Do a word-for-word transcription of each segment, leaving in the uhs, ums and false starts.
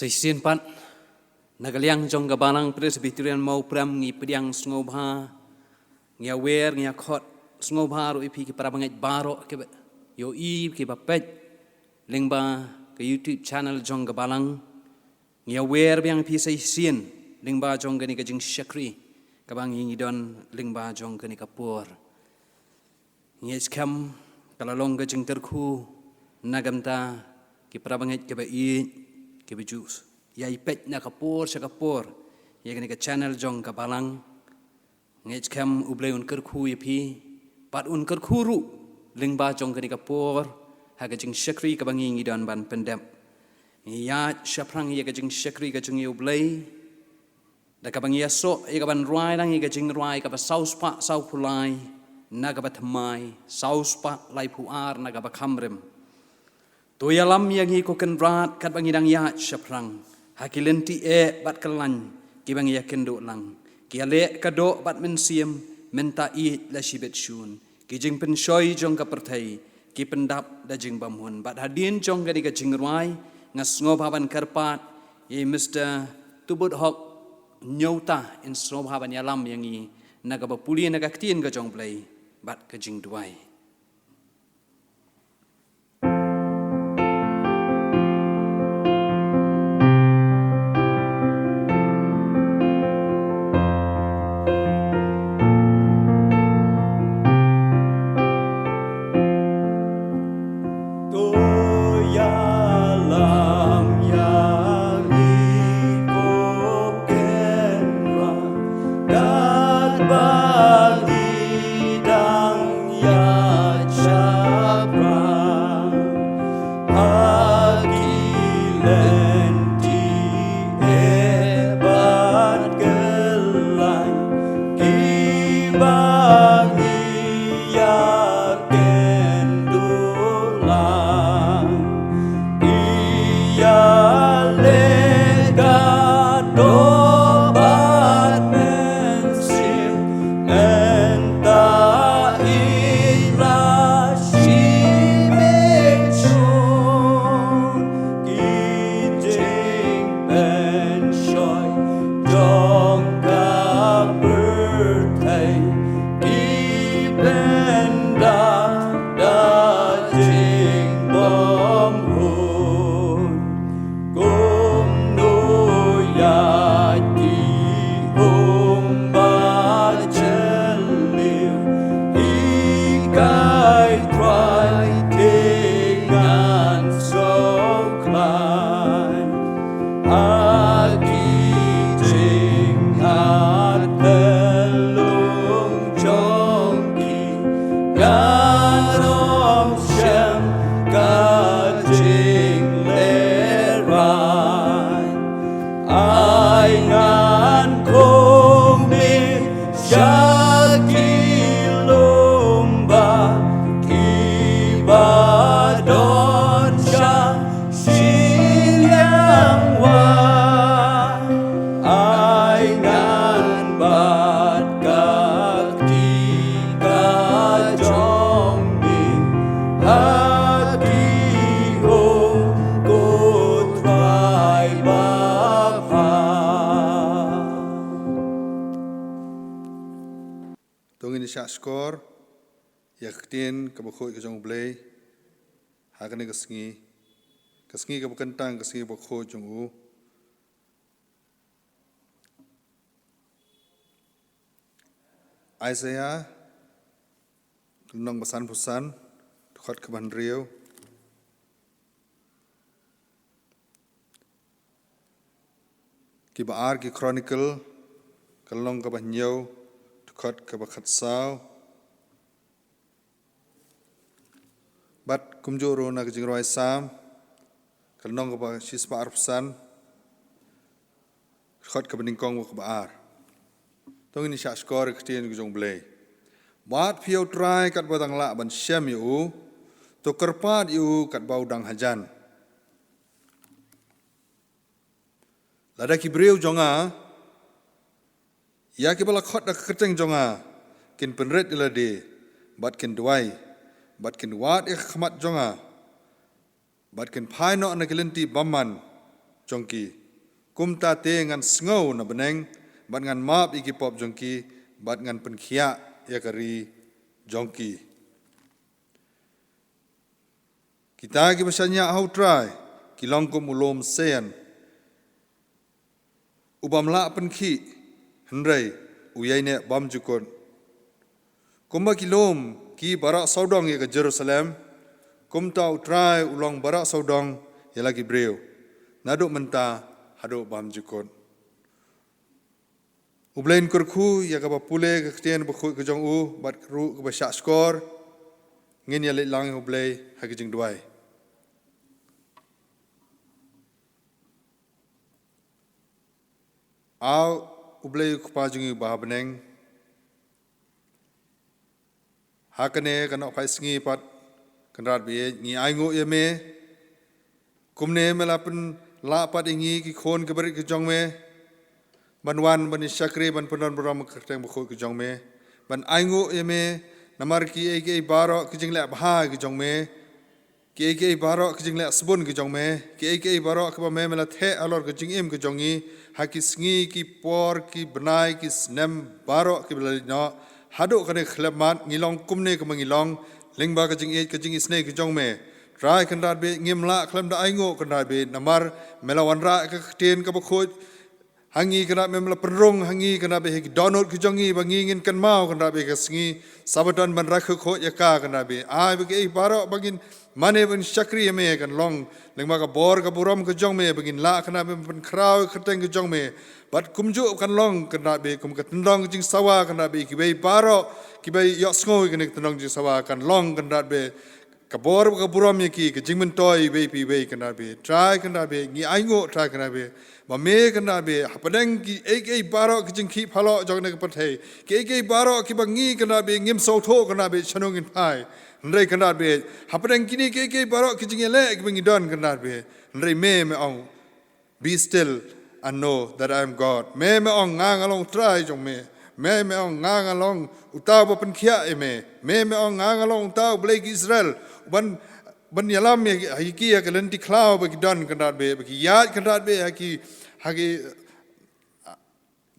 Shisien pat, na ka liang jong ka Balang Presbyterian Mawprem ngi pdiang sngewbha, ngi ïawer, ngi ïakhot sngewbha ruh ïa phi ki para bangeit baroh kiba ïohi, kiba peit lyngba ka YouTube channel jong ka Balang. Ngi ïawer biang ïa phi shisien lyngba jong kane ka jingshakri kaba ngi ngi don lyngba jong kane ka por. Ngi ïeit skhem ka la long ka jingkyrkhu na ka bynta ki para bangeit kiba ïeit, kiba ju ïai peit na ka por sha ka por ïa kane ka channel jong ka Balang. Ngi ïeit skhem U Blei un kyrkhu ïa phi, bad un kyrkhu ruh lyngba jong kane ka por ha ka jingshakri kaba ngi ngi don ban pyndep. Ngi ïaid shaphrang ïa ka jingshakri ka jong U Blei da kaba ngi ïasoh ïa ka ban rwai lang ïa ka jingrwai kaba saw spah saw phew lai na kaba thymmai, saw spah laiphew ar na kaba kham rim. To ïalam ïa ngi ko Kynrad katba ngi dang ïaid shaphrang ha ki lynti eh bad kyllaiñ kiba ngi ïakynduh lang. Ki ïaleh ka doh bad mynsiem, mynta ïeit la shibit shun. Ki jingpynshoi jong ka pyrthei ki pyndap da jingbymhun. Bad hadien jong kane ka jingrwai, nga sngewbha ban kyrpad ïa i Mister Tubut Hok Nyota, in sngewbha ban ïalam ïa ngi na kaba pule na ka Ktien ka jong U Blei bad ka jingduwai. To ïalam ïa ngi ko Kynrad, katba ngi dang ïaid shaphrang ha ki lynti eh bad kyllaiñ kiba ngi ïakynduh lang. Ïaleh ka doh bad mynsiem, mynta ïeit la shibit shun. Ki jingpynshoi jong ka pyrthei ki pyndap da jingbymhun. Kumno ïa ki um ba jylliew, hikai Trai, te ngan sngewkhlaiñ. Ha ki jingngeit pynlong jong ki, ngan ym shem ka jinglehrain. Ai ngan khmih sha ki lum ba kiba don sha shiliang wah. Ai ngan bat ka kti ka jong me ha ki um, ko Trai babha. To ngin ïa shah shkor ïa ka ktien kaba khuid ka jong U Blei ha kane ka sngi, ka sngi kaba kyntang, ka sngi kaba khuid jong u. Isaiah, ka lynnong ba sanphew san, dkhot kaba hynriew. Kiba ar ki Chronicle, ka lynnong kaba hynñiew, dkhot kaba khatsaw. Bad kumjuh ruh na ka Jingrwai Salm, ka lynnong kaba shispah arphew san, dkhot kaba nyngkong bad kaba ar. To ngin ïa shah shkor ïa ka ktien ka jong U Blei. Bad phi ïa U Trai katba dang lah ban shem ïa u, to kyrpad ïa u katba u dang hajan. Lada ki briew jong nga, ïa kiba la khot da ka kyrteng jong nga, kin pynrit ïa lade, bad kin duwai, bad kin wad ïa ka khmat jong nga, bad kin phai noh na ki lynti bymman jong ki. Kumta te ngan sngew na bneng, bad ngan map ïa ki pop jong ki, bad ngan pynkhiah ïa ka ri jong ki. Kita kiba shaniah ha U Trai, ki long kum u lum Sion, u bym lah pynkhih, hynrei u ïaineh bymjukut. Kumba ki lum ki baroh sawdong ïa ka Jerusalem, kumta U Trai u long baroh sawdong ïa la ki briew, naduh mynta haduh bymjukut. U Blei un kyrkhu ïa kaba pule ka ktien bakhuid ka jong u, bad ruh kaba shahshkor. Ngin ïaleit lang ïa U Blei ha ki jingduwai. Aw U Blei U Kpa jong ngi uba ha bneng, ha kane ka nohphai sngi pat, Kynrad baieit, ngi ainguh ïa me. Kumne me la pynlah pat ïa ngi ki khun ki barit ki jong me, ban wan ban ïa shakri, ban pyndon burom ha ka kyrteng bakhuid ka jong me, ban ainguh ïa me namar kiei kiei baroh ki jingleh bha ki jong me, kiei kiei baroh ki jingleh sbun ki jong me, kiei kiei baroh kiba me me la theh halor ka jingim ka jong ngi ha ki sngi, ki por, ki bnai, ki snem baroh kiba la leit noh. Haduh kane ka khyllipmat ngi long kumne kumba ngi long lyngba ka jingïeit ka jingisynei ka jong me. Trai Kynrad baieit, ngim lah khlem da ainguh Kynrad baieit, namar me la wanrah ka ktien kaba khuid ha ngi Kynrad baieit, me la pynrung ha ngi Kynrad baieit, ha ki dohnud ki jong ngi ba ngi ngin kynmaw Kynrad baieit, ka sngi Sabbaton ban rakhe khuid ïa ka Kynrad baieit. Ai ba kiei baroh ba ngin mane ban shakri ïa me kan long lyngba ka bor ka burom ka jong me, ba ngin lah Kynrad baieit ban pynkhraw ïa ka kyrteng ka jong me. Bad kumjuh kan long Kynrad baieit kum ka tyndong ka jingsawa Kynrad baieit, kiwei baroh kiba ïohsngew ïa kane ka tyndong jingsawa kan long Kynrad baieit ka bor ka burom ïa ki, ka jingmyntoi iwei pa iwei Kynrad baieit. Trai Kynrad baieit, ngi ainguh Trai Kynrad baieit, ba me Kynrad baieit, hapdeng kiei kiei baroh ki jingkhih phalloh jong kane ka pyrthei, kiei kiei baroh kiba ngi Kynrad baieit ngim sngewthuh Kynrad baieit shano ngin phai. Hynrei Kynrad baieit, hapdeng kine kiei kiei baroh ki jingïaleh kiba ngi don Kynrad baieit, hynrei me me ong, "Be still and know that I am God." Me me ong, "Nga nga long Trai jong me." Me me ong, "Nga nga long uta uba pynkhiah ïa me." Me me ong, "Nga nga long uta U Blei ki Israel, uban, ban ïalam ïa ki, ïa ki ha ka lynti khlaw ba ki don Kynrad baieit, ba ki ïaid Kynrad baieit ha ki, ha ki,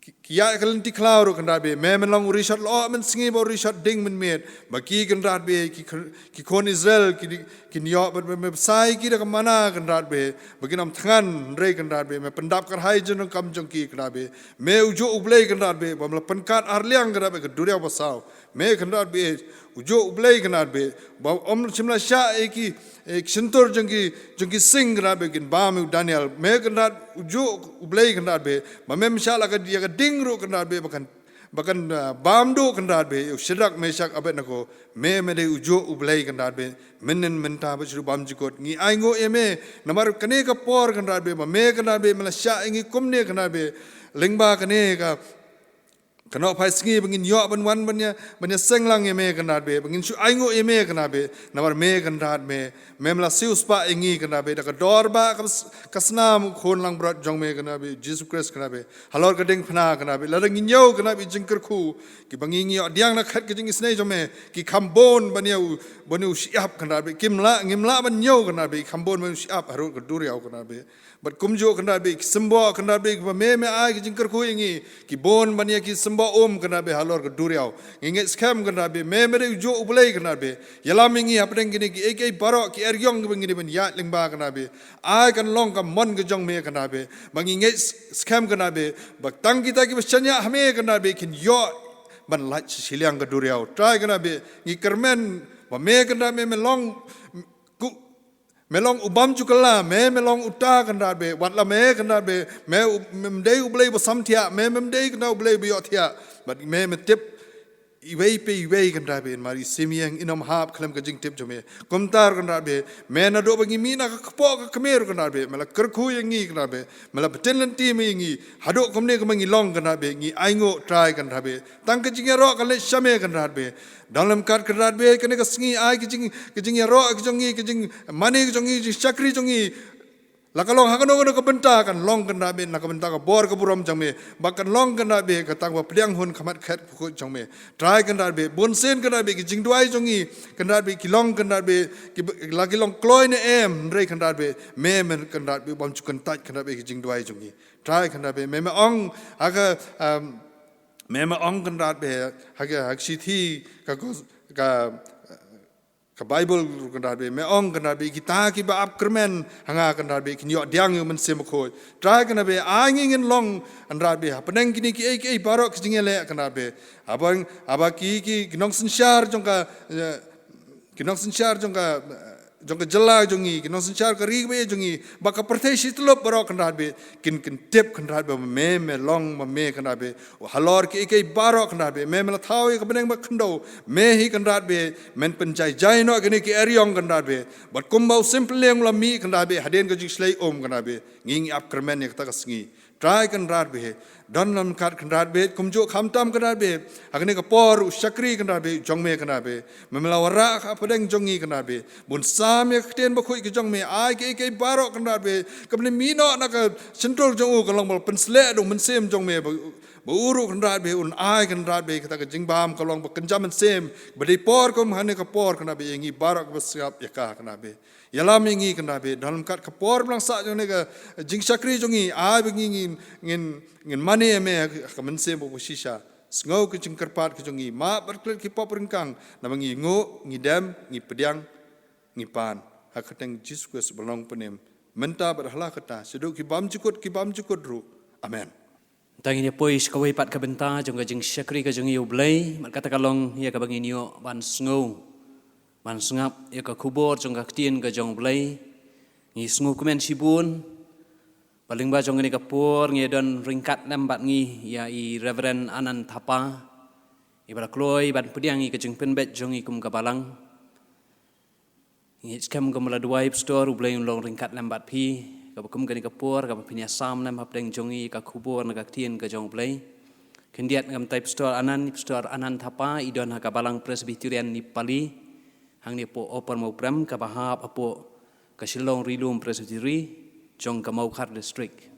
ki, ki ïaid ha ka lynti khlaw ruh Kynrad baieit. Me men long u rishot lyoh mynsngi bad u rishot ding mynmiet, ba ki Kynrad baieit, ki khun, ki khun Israel, ki, kin ïoh bad me, me bsa ïa ki da ka manna Kynrad baieit, ba kin ym thngan, hynrei Kynrad baieit me pyndap kyrhai jingdonkam jong ki Kynrad baieit. Me ujuh U Blei Kynrad baieit, ba me la pynkat arliang Kynrad baieit ka duriaw basaw. Me Kynrad baieit, ujuh U Blei Kynrad baieit, ba ym shym la shah ïa ki, ïa ki shyntur jong ki, jong ki sing Kynrad baieit, kin bam ïa u Daniel. Me Kynrad ujuh U Blei Kynrad baieit, ba mem shah la ka, ïa ka ding ruh Kynrad baieit, ba kan, ba kan, ah, bam duh Kynrad baieit ïa u Shadrak, Meshak, Abednego. Me me dei ujuh U Blei Kynrad baieit, mynhynnin mynta bad shaduh bymjukut. Ngi ainguh ïa me namar kane ka por Kynrad baieit, ba me Kynrad baieit me la shah ïa ngi kumne Kynrad baieit, lyngba kane ka, ka nohphai sngi, ba ngin ïoh ban wan ban ïa, ban ïaseng lang ïa me Kynrad baieit, ba ngin shu ainguh ïa me Kynrad baieit, namar me Kynrad baieit me, mem la siewspah ïa ngi Kynrad baieit, da ka dor ba ka, ka snam u Khun langbrot jong me Kynrad baieit, Jisu Khrist Kynrad baieit, halor ka diengphna Kynrad baieit. Lada ngin ïoh Kynrad baieit jingkyrkhu, kiba ngi, ngi ïoh pdiang na khat ka jingisynei jong me, ki kham bun ban ïa u, ban ïa u shyiap Kynrad baieit, kim lah, ngim lah ban ïoh Kynrad baieit, ki kham bun ban ïa u shyiap harud ka duriaw Kynrad baieit. Bad kumjuh Kynrad baieit, ki symboh Kynrad baieit, kiba me me ai ka jingkyrkhu ïa ngi, ki bun ban ïa ki symboh um Kynrad baieit halor ka duriaw. Ngi ngeit skhem Kynrad baieit, me me dei ujuh U Blei Kynrad baieit, ïalam ïa ngi hapdeng kine kiei kiei baroh ki eriong kiba ngi dei ban ïaid lyngba Kynrad baieit. Ai kan long ka mon ka jong me Kynrad baieit, ba ngi ngeit skhem Kynrad baieit, ba tang kita kiba shaniah ha me Kynrad baieit kin ïoh ban lait sha shiliang ka duriaw. Trai Kynrad baieit, ngi kyrmen ba me Kynrad baieit me long, ku, me long u bym ju kylla, me me long uta Kynrad baieit, wat la me Kynrad baieit me u, mem dei U Blei ba sam thiah, me mem dei Kynrad U Blei ba ïoh thiah, bad me me tip iwei pa iwei Kynrad baieit, mar i Simeon in ym hap khlem ka jingtip jong me. Kumta Kynrad baieit, me naduh ba ngi mih na ka kpoh ka kmie Kynrad baieit, me la kyrkhu ïa ngi Kynrad baieit, me la btin lynti me ïa ngi, haduh kumne kumba ngi long Kynrad baieit, ngi ainguh Trai Kynrad baieit. Tang ka jingïaroh ka leit sha me Kynrad baieit. Don lem kat Kynrad baieit, kane ka sngi ai ka jing, ka jingïaroh ka jong ngi, ka jingmane ka jong ngi, jingshakri jong ngi, La ka long ha kano kano ka bynta, kan long Kynrad beh na ka bynta ka bor ka burom jong me, ba kan long Kynrad beh ka tang ba pdiang hun khmat khet pukut jong me. Trai Kynrad beh, bun sien Kynrad beh ki jingduwai jong ngi Kynrad beh ki long Kynrad beh ki, la ki long kloi ne em, hynrei Kynrad beh me, men Kynrad beh bym ju kyntait Kynrad beh ki jingduwai jong ngi. Trai Kynrad beh, me me ong ha ka, um, me me ong Kynrad beh ha ka, ha ka shithi ka, ka, ka Bible ruh Kynrad beh, me ong Kynrad beh kita kiba ap kyrmen ha nga Kynrad beh kin ïoh pdiang ïa u Mynsiem Bakhuid. Trai Kynrad beh, ai ngi ngin long Kynrad beh hapdeng kine kiei kiei baroh ki jingïaleh Kynrad beh, haba, haba ki, ki, ki nongsynshar jong ka, eh, ki nongsynshar jong ka, eh, jong ka jylla jong ngi, ki nongsynshar ka ri kaba ïeit jong ngi, ba ka pyrthei shi tyllup baroh Kynrad beh kin, kin tip Kynrad beh ba me, me long, ba me Kynrad beh u halor kiei kiei baroh Kynrad beh. Me, me la thaw ïa ka bneng ba khyndew, me hi Kynrad beh men pynjai jai noh kine ki eriong Kynrad beh. Bad kumba u Syiem Pynliang u la mih Kynrad beh hadien ka jingshlei um Kynrad beh, ngi ngi ap kyrmen ïa kata ka sngi. Trai Kynrad beh, don lam kat Kynrad beh, kumjuh khamtam Kynrad beh, ha kane ka por u shakri Kynrad beh jong me Kynrad beh, me me la wanrah hapdeng jong ngi Kynrad beh, bun sam ïa ka ktien bakhuid ka jong me, ai kiei kiei baroh Kynrad beh kaba mih noh na ka shyntur jong u ka long ba la pynsleh da u Mynsiem jong me, ba, ba u ruh Kynrad beh un ai Kynrad beh kata ka jingbam ka long ba kynja mynsiem, ba dei por kum ha kane ka por Kynrad beh ïa ngi baroh kiba sngap ïa ka Kynrad beh. Ïalam ïa ngi Kynrad beh, don lam kat ka por ba la sah jong kane ka jingshakri jong ngi, ai ba ngi ngin, ngin, ngin mane ïa me ha ka mynsiem ba shisha. Sngew ka jingkyrpad ka jong ngi, map bad klet ki pop ryngkang, naba ngi nguh, ngi dem, ngi pdiang, ngi pan ha ka kyrteng Jisu Khrist ba long Pynïap, mynta bad hala kata shaduh ki bymjukut ki bymjukut ruh. Amen. Tang ngin ïa poi sha kawei pat ka bynta jong ka jingshakri ka jong ngi ïa U Blei, bad kata ka long ïa kaba ngin ïoh ban sngew, ban sngap ïa ka khubor jong ka ktien ka jong U Blei. Ngi sngewkmen shibun ba lyngba jong kane ka por ngi don ryngkat lem bad ngi ïa i Reverend Anand Thapa, iba la kloi ban pdiang ïa ka jingpynbeit jong ngi kum ka balang. Ngi skhem kum la duwai Pastor, U Blei un long ryngkat lem bad phi, kaba kum kane ka por kaba phin ïa sam lem hapdeng jong ngi ka khubor na ka ktien ka jong U Blei. Khyndiat ngam tai Pastor Anand, Pastor Anand Thapa i don ha ka Balang Presbyterian Nepali hangne hapoh Upper Mawprem kaba hap hapoh ka Shillong Rilum Presbytery jong ka Mawkhar District.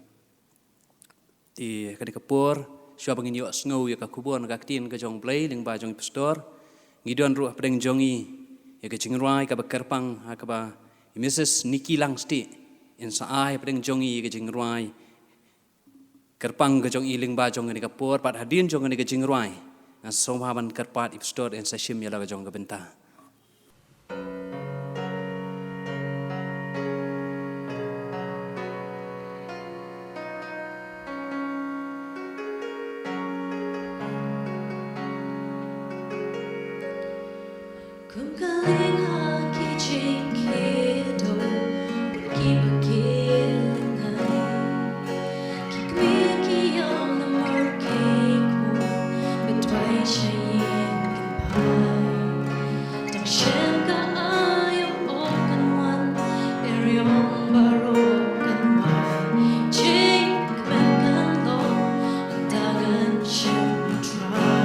Te kane ka por shuwa ba ngin ïoh sngew ïa ka khubor na ka ktien ka jong U Blei lyngba jong i Pastor, ngi don ruh hapdeng jong ngi ïa ka jingrwai kaba kyrpang ha kaba i Missus Nikki Langstieh in sa ai hapdeng jong ngi ïa ka jingrwai kyrpang ka jong i lyngba jong kane ka por. Bad hadien jong kane ka jingrwai ngan sngewbha ban kyrpad i Pastor in sa shim ïa la ka jong ka bynta. Kum ka lieng ha ki jingkiew, ki ba kiew ngai. Ki kmie ki ïaw namar ki khum, ba duwai sha ïing ki phai. Tang shen ka aiom ong kan wan, eriong baroh kan wan. Jingkmen kan long, ynda ngan shim Trai.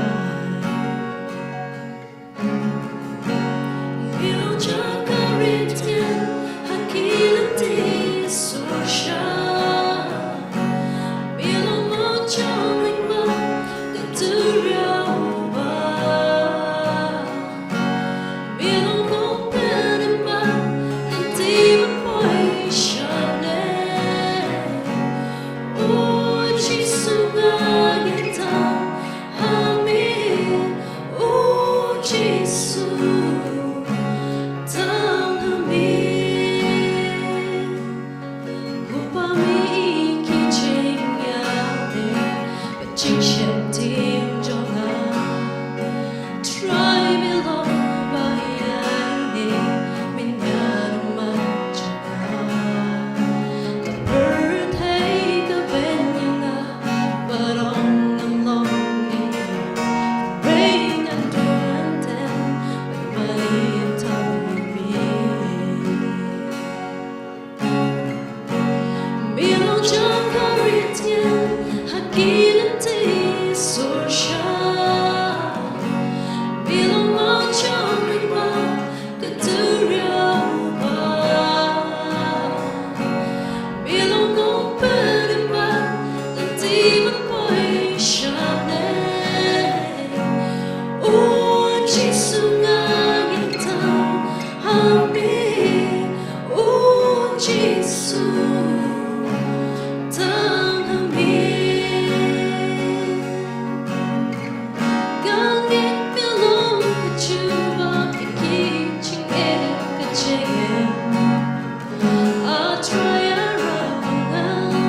Jisu, tang ha me. Ka ngeit me long ka jubab ïa ki jingeh ka jingeh. A Trai, a Rawang,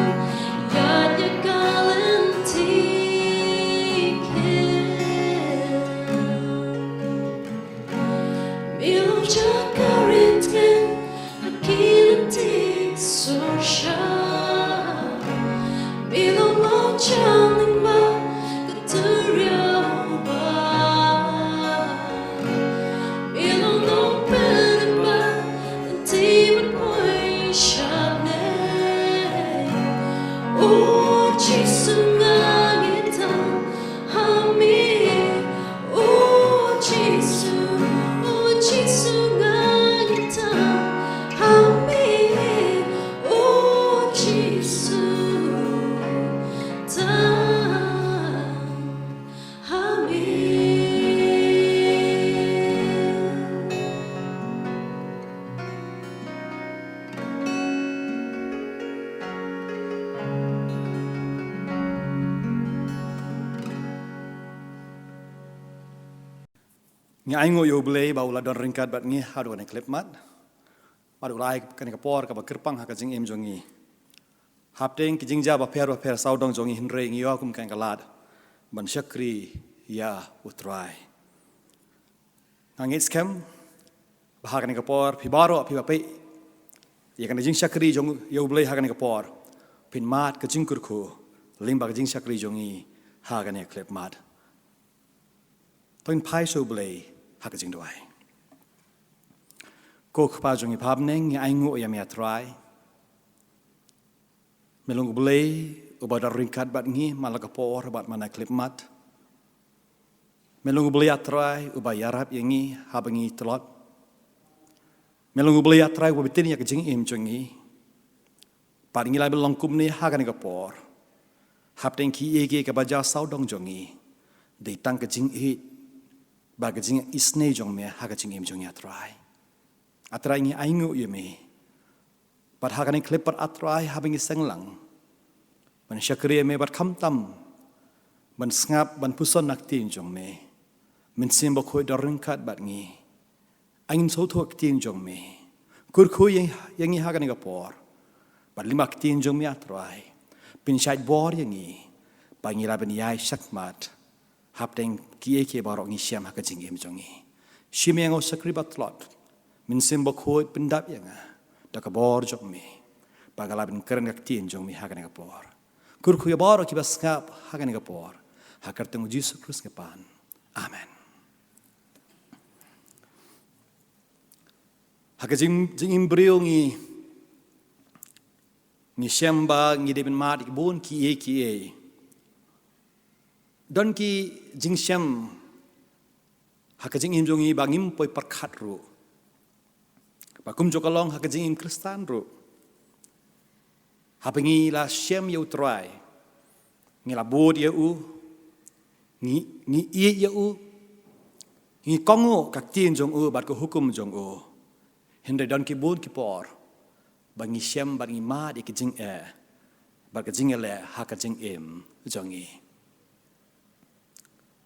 ïaid ïa ka lynti khel. Me long jaka rit ngen ha ki lynti sur sha. Me long mawjang lyngba ka duriaw ba. Me long nongpynlyngba lynti ban poi sha neng. O Jisu, nga ngeit tang ha me. O Jisu, o Jisu, nga ngeit tang ha me. O Jisu, tang ha me. Ngi ainguh ïa U Blei ba u la don ryngkat bad ngi haduh kane ka khyllipmat. Bad u la ai kane ka por kaba kyrpang ha ka jingim jong ngi. Hapdeng ki jingjia bapher bapher sawdong jong ngi, hynrei ngi ïoh kum kane ka lad ban shakri ïa U Trai. Nga ngeit skhem ba ha kane ka por phi baroh phi ba peit ïa kane ka jingshakri jong ïa U Blei ha kane ka por, phin mad ka jingkyrkhu lyngba ka jingshakri jong ngi ha kane ka khyllipmat. To ngin phai sha U Blei ha ka jingduwai. Ko Kpa jong ngi ba ha bneng, ngi ainguh ïa me, A Trai. Me long U Blei uba don ryngkat bad ngi man la ka por bad man la ka khyllipmat. Me long U Blei, A Trai, uba ïarap ïa ngi haba ngi tlot. Me long U Blei, A Trai, uba btin ïa ka jingim jong ngi. Bad ngi la ban long kumne ha kane ka por. Hapdeng kiei kiei kaba jia sawdong jong ngi, dei tang ka jingïeit bad ka jingisynei jong me ha ka jingim jong ngi, A Trai. A Trai, ngi ainguh ïa me. Bad ha kane ka khyllipmat, A Trai, haba ngi seng lang ban shakri ïa me bad khamtam ban sngap ban puson na ka ktien jong me, Mynsiem Bakhuid don ryngkat bad ngi. Ai ngin sngewthuh ka ktien jong me. Kyrkhu ïa, ïa ngi ha kane ka por. Bad lyngba ka ktien jong me, A Trai, pynshait bor ïa ngi ba ngi lah ban ïai shakhmat hapdeng kiei kiei baroh ngi shem ha ka jingim jong ngi. Shim ïa nga u shakri ba tlot. Mynsiem Bakhuid pyndap ïa nga da ka bor jong me ba nga lah ban kren ka ktien jong me ha kane ka por. Kyrkhu ïa baroh kiba sngap ha kane ka por. Ha ka kyrteng U Jisu Khrist nga pan. Amen. Ha ka jing, jingim briew ngi, ngi shem ba ngi dei ban mad ïa ki bun kiei kiei. Don ki jingshem ha ka jingim jong ngi ba ngim poi pyrkhat ruh. Ba kumjuh ka long ha ka jingim Khristan ruh. Haba ngi la shem ïa U Trai, ngi la bud ïa u, ngi, ngi ïeit ïa u, ngi kohnguh ka ktien jong u bad ka hukum jong u. Hynrei don ki bun ki por ba ngi shem bad ngi mad ïa ka jingeh bad ka jingïaleh ha ka jingim jong ngi.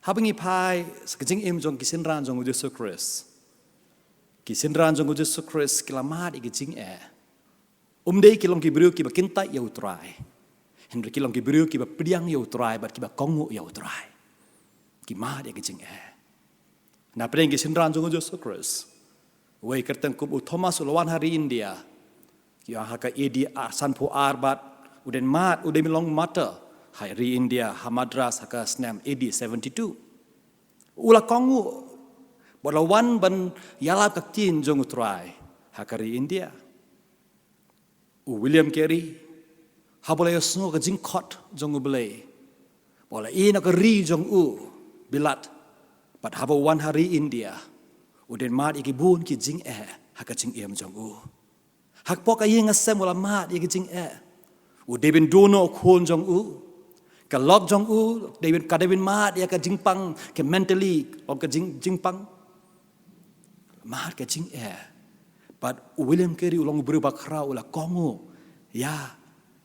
Haba ngi phai sha ka jingim jong ki synran jong U Jisu Khrist, ki synran jong U Jisu Khrist ki la mad ïa ka jingeh. Um dei ki long ki briew kiba kyntait ïa U Trai, hynrei ki long ki briew kiba pdiang ïa U Trai bad kiba kohnguh ïa U Trai. Ki mad ïa ka jingeh. Napdeng ki synran jong U Jisu Khrist, uwei kyrteng kum u Thomas u la wan ha ri India. Ki ong ha ka A D sanphew ar bad u dei mad, u dei ban long martyr ha ri India, ha Madras, ha ka snem A D seventy-two. U la kohnguh bad u la wan ban ïalap ka ktien jong U Trai ha ka ri India. U William Carey, haba u la ïohsngew ka jingkhot jong U Blei, ba u la ïeh noh ka ri jong u, Bilat, bad haba u wan ha ri India, u dei ban mad ïa ki bun ki jingeh ha ka jingim jong u. Ha kpoh ka ïing ka sem u la mad ïa ki jingeh. U dei ban duh noh u khun jong u. Ka lok jong u, dei ban, ka dei ban mad ïa ka jingpang, ka mentally, long ka jing, jingpang. Mad ka jingeh. Bad u William Carey u long u briew ba khraw, u la kohnguh ïa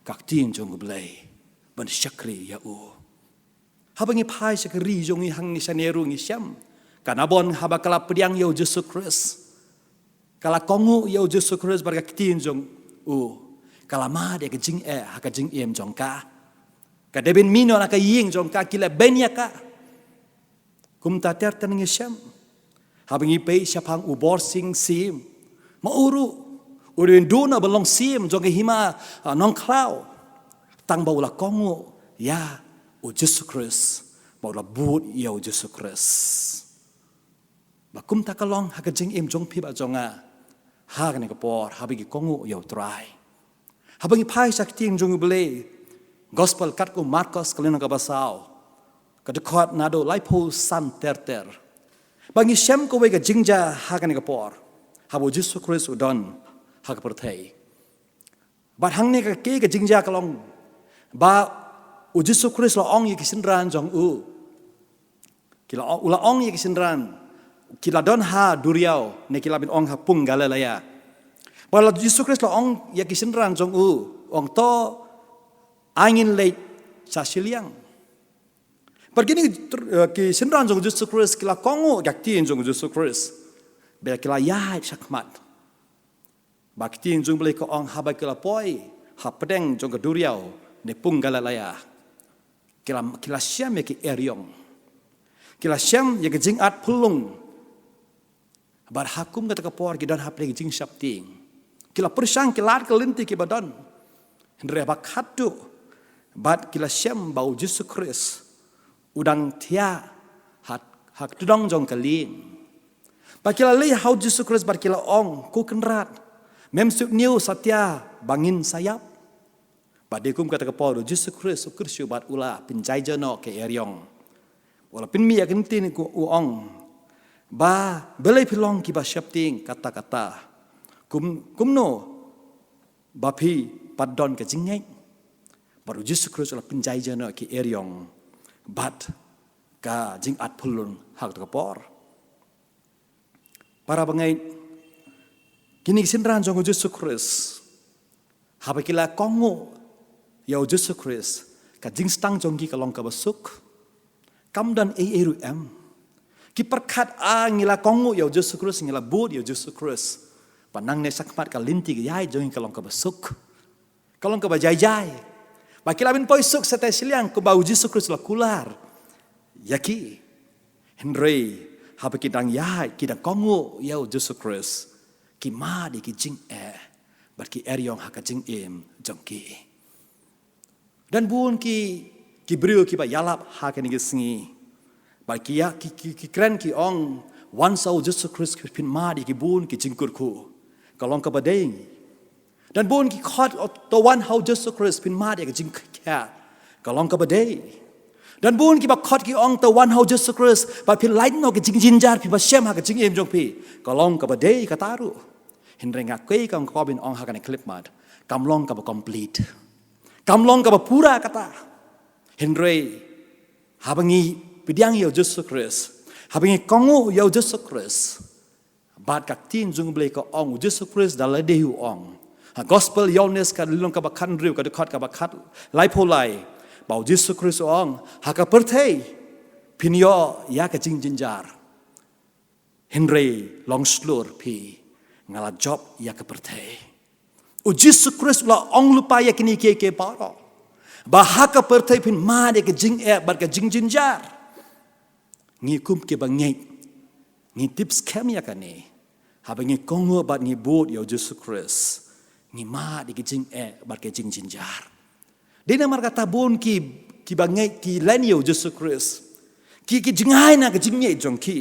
ka ktien jong u Blei ban shakri ïa u. Haba ngi phai sha ka ri jong ngi hangne sha Nehru ngi shem, ka Nabon haba ka la pdiang ïa u Jisu Khrist, ka la kohnguh ïa u Jisu Khrist bad ka ktien jong u, ka la mad ïa ka jingeh ha ka jingim jong ka. Ka dei ban mih noh na ka ïing jong ka, ki la ban ïa ka. Kumta ter ter ngi shem. Haba ngi peit shaphang u Borsing Syiem, ma u ruh u dei ban duh noh ban long syiem jong ka hima, ah, Nongkhlaw, tang ba u la kohnguh ïa u Jisu Khrist, ba u la bud ïa u Jisu Khrist. Ba kumta ka long ha ka jingim jong phi bad jong nga ha kane ka por, haba ngi kohnguh ïa u Trai. Haba ngi phai sha ka ktien jong u Blei, Gospel katkum u Markos ka lynnong kaba saw, ka dkhot naduh laiphew san ter ter, ba ngi shem kawei ka jingjia ha kane ka por, haba u Jisu Khrist u don ha ka pyrthei. Bad hangne ka, ka, ka jingjia ka long ba u Jisu Khrist u la ong ïa ki synran jong u. Ki la, u la ong ïa ki synran, ki la don ha duriaw, ne ki la ban ong ha pung Galilea. Bad la Jisu Khrist u la ong ïa ki synran jong u, ong to, ai ngin leit sha shiliang. Bad kine ki, eh, ki synran jong u Jisu Khrist ki la kohnguh ïa ka ktien jong u Jisu Khrist. Bad ki la ïaid shakhmat. Ba ka ktien jong u Blei ka ong, haba ki la poi hapdeng jong ka duriaw ne pung Galilea, ki la, ki la shem ïa ki eriong. Ki la shem ïa ka jingat phyllung. Bad ha kum kata ka por ki don hapdeng ka jingsheptieng. Ki la pyrshang, ki lad ka lynti kiba don. Hynrei ba khatduh bad ki la shem ba u Jisu Khrist u dang thiah ha, ha ka tdong jong ka lieng. Bad ki la leit ha u Jisu Khrist bad ki la ong, Ko Kynrad, mem sngewthuh satia ba ngin sa ïap? Bad dei kum kata ka por u Jisu Khrist u kyrsiew bad u la pynjaijia noh ki eriong. U la pynmih ïa ka lynti ne u ong, Ba balei phi long kiba sheptieng katta katta? Kum, kumno ba phi pat don ka jingngeit? Bad u Jisu Khrist u la pynjaijia noh ki eriong bad ka jingat phyllung ha kata ka por. Para bangeit, kine ki synran jong u Jisu Khrist, haba ki la kohnguh ïa u Jisu Khrist, ka jingstad jong ki ka long kaba suk. Kam don ei ei ruh em. Ki pyrkhat, ah, ngi la kohnguh ïa u Jisu Khrist, ngi la bud ïa u Jisu Khrist, ba nangne shakhmat ka lynti ka ïaid jong ngi ka long kaba suk. Ka long kaba jai jai. Ba ki la ban poi suk shatei shiliang kumba u Jisu Khrist u la kular ïa ki. Hynrei haba ki dang ïaid, ki dang kohnguh ïa u Jisu Khrist, ki mad ïa ki jingeh bad ki eriong ha ka jingim jong ki. Don bun ki, ki briew kiba ïalap ha kine ki sngi. Bad ki ïa, ki, ki, ki kren ki ong, wan sa u Jisu Khrist phin mad ïa ki bun ki jingkyrkhu. Ka long kaba dei. Don bun ki khot, to wan ha u Jisu Khrist phin mad ïa ki jingkyrkhu. Ka long kaba dei. Don bun kiba khot ki ong, to wan ha u Jisu Khrist bad phin lait noh ki jingjynjar phi ba shem ha ka jingim jong phi. Ka long kaba dei kata ruh. Hynrei nga kwah, kam kwah ban ong ha kane ka khyllipmat, kam long kaba complete. Kam long kaba pura kata. Hynrei haba ngi pdiang ïa u Jisu Khrist, haba ngi kohnguh ïa u Jisu Khrist, bad ka ktien jong u Blei ka ong, u Jisu Khrist da lade u ong ha Gospel Ïoannis ka lynnong kaba khathynriew ka dkhot kaba khatlai phew lai, ba u Jisu Khrist u ong, ha ka pyrthei phin ïoh ïa ka jingjynjar. Hynrei long shlur phi, nga la jop ïa ka pyrthei. U Jisu Khrist u la ong lypa ïa kine kiei kiei baroh, ba ha ka pyrthei phin mad ïa ka jingeh bad ka jingjynjar. Ngi kum kiba ngeit, ngi tip skhem ïa kane. Haba ngi kohnguh bad ngi bud ïa u Jisu Khrist, ngi mad ïa ka jingeh bad ka jingjynjar. Dei namar kata bun ki, kiba ngeit ki len ïa u Jisu Khrist, ki, ki jngai na ka jingngeit jong ki.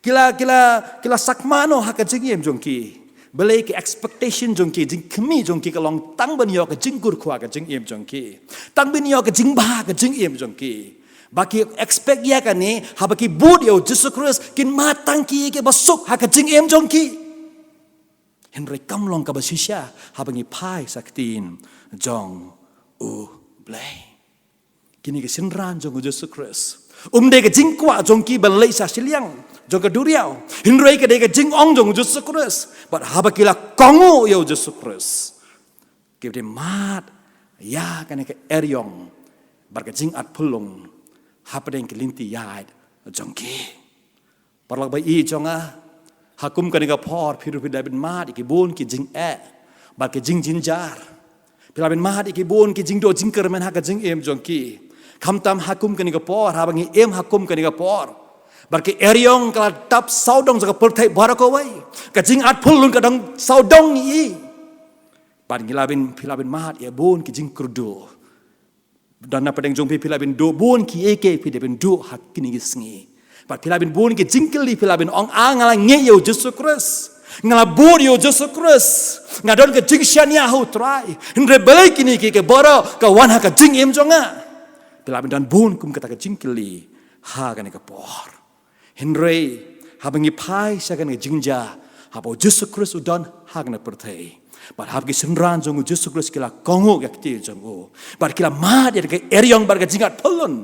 Ki la, ki la, ki la sakma noh ha ka jingim jong ki. Balei? Ka expectation jong ki, jingkhmih jong ki ka long tang ban ïoh ka jingkyrkhu ha ka jingim jong ki, tang ban ïoh ka jingbha ha ka jingim jong ki. Ba ki expect ïa kane, haba ki bud ïa u Jisu Khrist, kin mad tang ki, kiba suk ha ka jingim jong ki. Hynrei kam long kaba shisha haba ngi phai sha ka ktien jong u Blei. Kine ki synran jong u Jisu Khrist. Um dei ka jingkwah jong ki ban leit sha shiliang jong ka duriaw. Hynrei ka dei ka jingong jong u Jisu Khrist. Bad haba ki la kohnguh ïa u Jisu Khrist, ki dei mad ïa kane ka eriong bad ka jingatphyllung hapdeng ki lynti ïaid jong ki. Paralok ba ïeit jong nga, ha kum kane ka por phi ruh phi la bin mad ïa ki bun ki jingeh bad ki jingjynjar. Phi la bin mad ïa ki bun ki jingduh jingkyrmen ha ka jingim jong ki. Khamtam ha kum kane ka por, haba ngi im ha kum kane ka por, bad ka eriong ka la tap sawdong jong ka pyrthei baroh kawei. Ka jingatphyllung ka dang sawdong ïa i. Bad ngi la bin, phi la bin mad ïa bun ki jingkyrduh. Don na pdeng jong phi, phi la bin duh bun kiei kiei phi dei ban duh ha kine ki sngi. Bad phi la bin bun ki jingkylli, phi la bin ong, ah, nga la ngeit ïa u Jisu Khrist. Nga la bud ïa u Jisu Khrist. Nga don ka jingshaniah ha u Trai. Hynrei balei kine kiei kiei baroh ka wan ha ka jingim jong nga? Phi la bin don bun kum kata ka jingkylli ha kane ka por. Hynrei haba ngi phai sha kane ka jingjia, haba u Jisu Khrist u don ha kane ka pyrthei, bad haba ki synran jong u Jisu Khrist ki la kohnguh ïa ka kti jong u, bad ki la mad ïa ka eriong bad ka jingatphyllung,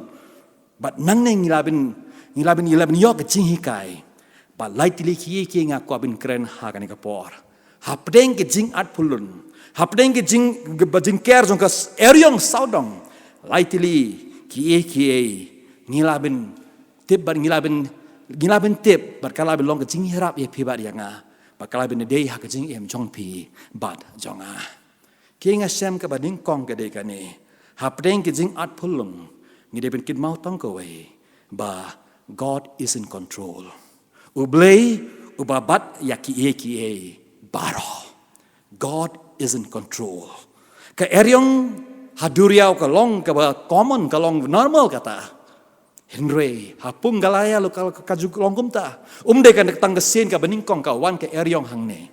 bad nangne ngi la bin, ngi la bin, ngi la bin ïoh ka jinghikai. Bad lai tylli kiei kiei nga kwah ban kren ha kane ka por. Hapdeng ka jingatphyllung, hapdeng ka jing, ka jingker jong ka eriong sawdong, lai tylli kiei kiei ngi la bin tip bad ngi la bin, ngi la bin tip bad ka la bin long ka jingïarap ïa phi bad ïa nga, bad ka la bin dei ha ka jingim jong phi bad jong nga. Ki nga shem kaba nyngkong ka dei kane. Hapdeng ka jingatphyllung ngi dei ban kynmaw tang kawei ba God is in control. U Blei uba bat ïa kiei kiei baroh. God is in control. Ka eriong ha duriaw ka long kaba common, ka long normal kata. Hynrei ha pung Galatia ruh ka, ka ju long kumta. Um dei ka tang ka sien kaba nyngkong ka wan ka eriong hangne.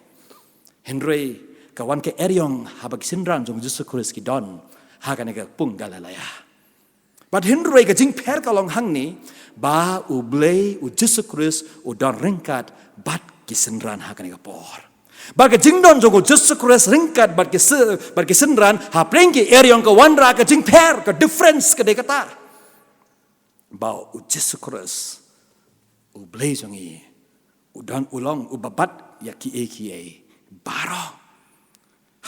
Hynrei ka wan ka eriong haba ki synran jong u Jisu Khrist ki don ha kane ka pung Galatia. Bad hynrei ka jingpher ka long hangne ba U Blei, u Jisu Khrist, u don ryngkat bad ki synran ha kane ka por. Bad ka jingdon jong u Jisu Khrist ryngkat bad ki sy-, bad ki synran hapdeng ki eriong ka wanrah ka jingpher, ka difference ka dei kata. Ba u Jisu Khrist, U Blei jong ngi, u don, u long uba bat ïa kiei kiei baroh.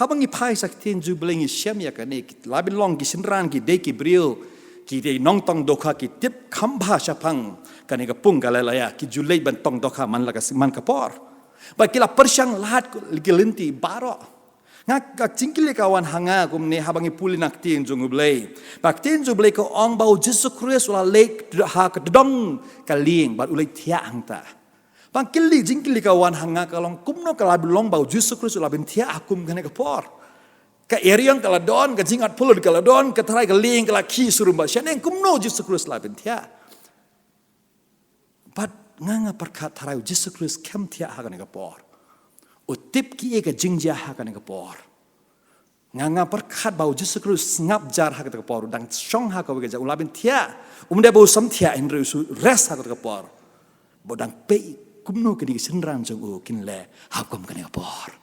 Haba ngi phai sha ka ktien jong U Blei ngi shem ïa kane, ki la bin long ki synran, ki dei ki briew, ki dei nongtong dohkha, ki tip kham bha shaphang kane ka pung Galatia, ki ju leit ban tong dohkha man la ka s-, man ka por. Bad ki la pyrshang lad ki lynti baroh. Nga, ka jingkylli ka wan ha nga kumne haba ngi pule na ka ktien jong U Blei. Ba ka ktien jong U Blei ka ong ba u Jisu Khrist u la leit ha ka dong ka lieng bad u leit thiah hangta. Ba kylli, jingkylli ka wan ha nga ka long kumno ka la bin long ba u Jisu Khrist u la bin thiah ha kum kane ka por. Ka eriong ka la don, ka jingatphyllung ka la don, ka tharai ka lieng ka la khih surum ba shaneng, kumno u Jisu Khrist u la bin thiah? Bad nga, nga pyrkhat tharai u Jisu Khrist khlem thiah ha kane ka por. U tip kiei ka jingjia ha kane ka por. Nga, nga pyrkhat ba u Jisu Khrist u sngap jar ha kata ka por, u dang shong ha kawei ka jaka, u la bin thiah. Um dei ba u sam thiah, hynrei u shu rest ha kata ka por. Ba u dang peit kumno kine ki synran jong u kin leh ha kum kane ka por.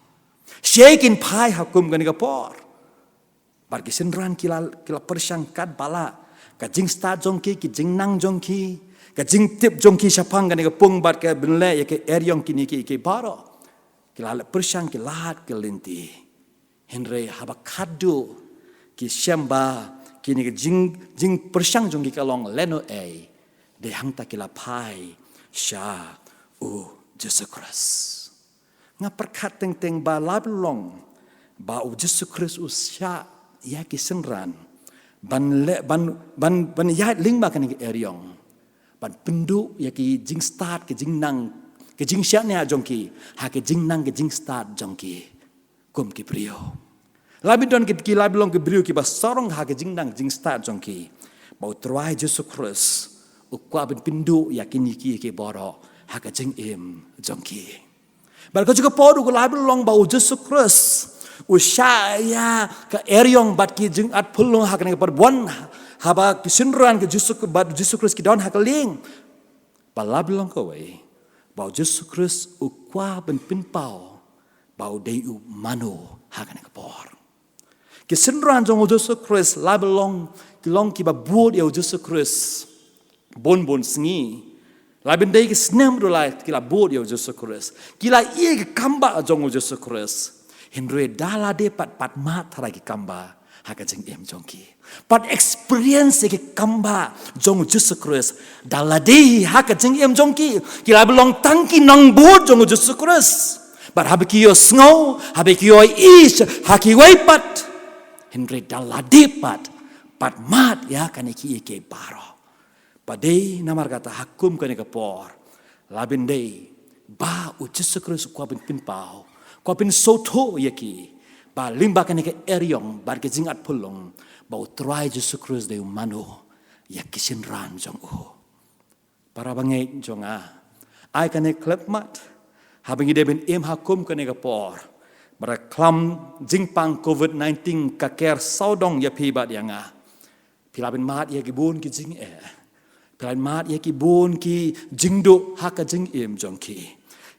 Shaei kin phai ha kum kane ka por. Bad ki synran ki la, ki la pyrshang katba lah. Ka jingstad jong ki, ki jingnang jong ki, ka jingtip jong ki shaphang kane ka pung bad ka bin leh ïa ka eriong, kine kiei kiei baroh. Ki la pyrshang, ki lad ki lynti. Hynrei haba khatduh ki shem ba kine ki jing, jingpyrshang jong ki ka long lehnohei, dei hangta ki la phai sha u Jisu Khrist. Nga pyrkhat teng teng ba la long ba u Jisu Khrist u shah ïa ki synran ban leh, ban, ban, ban ïaid lyngba kane ka eriong, ban pynduh ïa ki jingstad, ki jingnang, ki jingshaniah jong ki ha ki jingnang, ki jingstad jong ki kum ki briew. La bin don ki, ki la bin long ki briew kiba sarong ha ki jingnang jingstad jong ki. Ba u Trai Jisu Khrist u kwah ban pynduh ïa kine kiei kiei baroh ha ka jingim jong ki. Bad ka jaka por ruh ka la bin long ba u Jisu Khrist u shah ïa ka eriong bad ki jingatphyllung ha kane ka por, ban haba ki synran ka Jisu, bad Jisu Khrist ki don ha ka lieng. Ba la bin long kawei ba u Jisu Khrist u kwah ban pynpaw ba u dei u mano ha kane ka por. Ki synran jong u Jisu Khrist la bin long Ki long kiba bud ïa u Jisu Khrist bun bun sngi. La bun dei ki snem ruh la ki la bud ïa u Jisu Khrist. Ki la ïohi ïa ka kam ba jong u Jisu Khrist. Hynrei da lade pat, pat mad tharai ki kam ba ha ka jingim jong ki. Pat experience ïa ka kam ba jong u Jisu Khrist da lade ha ka jingim jong ki. Ki la bun long tang ki nongbud jong u Jisu Khrist. Bad haba ki ïohsngew, haba ki ïohi ha kiwei pat. Hynrei da lade pat, pat mad ïa kane kiei kiei baroh. Ba dei namar kata ha kum kane ka por, la bun dei ba u Jisu Khrist u kwah ban pynpaw, kwah ban sngewthuh ïa ki ba lyngba kane ka eriong bad ka jingatphyllung, ba u Trai Jisu Khrist dei u mano ïa ki synran jong u. Para bangeit jong nga, ai kane khlem mad, haba ngi dei ban im ha kum kane ka por, ba la ka jingpang covid nineteen ka ker sawdong ïa phi bad ïa nga. Phi la bun mad ïa ki bun ki jingeh. Phi la bun mad ïa ki bun ki jingduh ha ka jingim jong ki.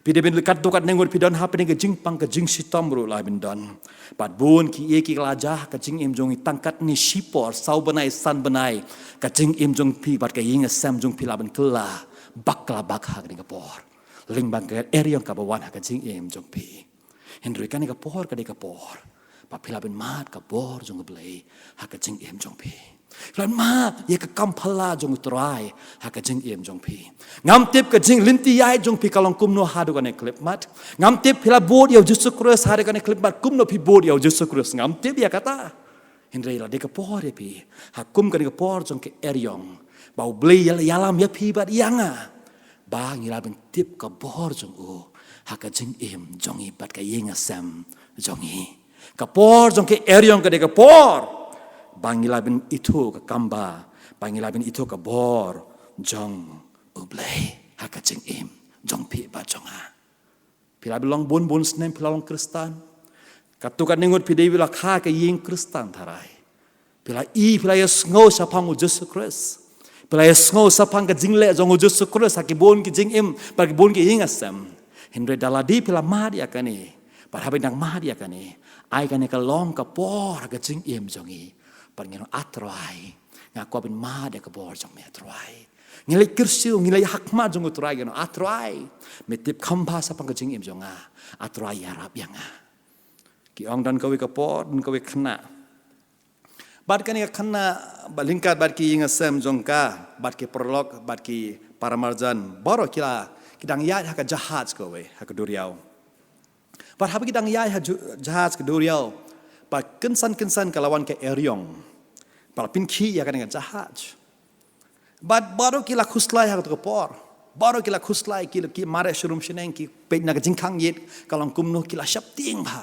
Phi dei ban leh katto katne ngut, phi don hapdeng ka jingpang ka jingshitom ruh la bun don. Bad bun kiei kiei ki la jia ha ka jingim jong ngi tang katne shipor, saw bnai, san bnai. Ka jingim jong phi bad ka ïing ka sem jong phi la bun kylla bak la bak ha kane ka por. Lyngba ka eriong kaba wan ha ka jingim jong phi. Hynrei kane ka por ka dei ka por ba phi la bun mad ka bor jong U Blei ha ka jingim jong phi. Phi la bun mad ïa ka kam phylla jong U Trai ha ka jingim jong phi. Ngam tip ka jinglynti ïaid jong phi ka long kumno haduh kane khlem mad. Ngam tip phi la bud ïa U Jisu Khrist haduh kane khlem mad, kumno phi bud ïa U Jisu Khrist, ngam tip ïa kata. Hynrei la dei ka por ïa phi ha kum kane ka por jong ka eriong ba U Blei u ïalam ïa phi bad ïa nga, ba ngi la bun tip ka bor jong u ha ka jingim jong ngi bad ka ïing ka sem jong ngi. Ka por jong ka eriong ka dei ka por ba ngi la bun ithuh ka kam ba, ba ngi la bun ithuh ka bor jong U Blei ha ka jingim jong phi bad jong nga. Phi la bun long bun bun snem phi la long Khristan. Katto katne ngut phi dei ban la kha ka ïing Khristan tharai. Phi la i, phi la ïohsngew shaphang U Jisu Khrist. Phi la ïohsngew shaphang ka jingleh jong U Jisu Khrist ha ki bun ki jingim bad ki bun ki ïing ka sem. Hynrei da lade phi la mad ïa kane, bad haba ngi dang mad ïa kane, ai kane ka long ka por ha ka jingim jong ngi ba ngin ong, A Trai, nga kwah ban mad ïa ka bor jong me A Trai. Ngi leit kyrsiew, ngi leit ha khmat jong U Trai, ngin ong, A Trai, me tip kham bha shaphang ka jingim jong nga. A Trai, ïarap ïa nga. Ki ong don kawei ka por, don kawei ka khynnah. Bad kane ka khynnah, bad ryngkat bad ki ïing ka sem jong ka, bad ki paralok, bad ki paramarjan baroh ki la, ki dang ïaid ha ka jahaj kawei ha ka duriaw. Bad haba ki dang ïaid ha ju-, jahaj ka duriaw, bad kynsan kynsan ka la wan ka eriong ba la pynkhih ïa kane ka jahaj. Bad baroh ki la khuslai ha kato ka por. Baroh ki la khuslai, ki, ki mareh sharum shaneng, ki peit na ka jingkhang ïit ka long kumno, ki la sheptieng bha.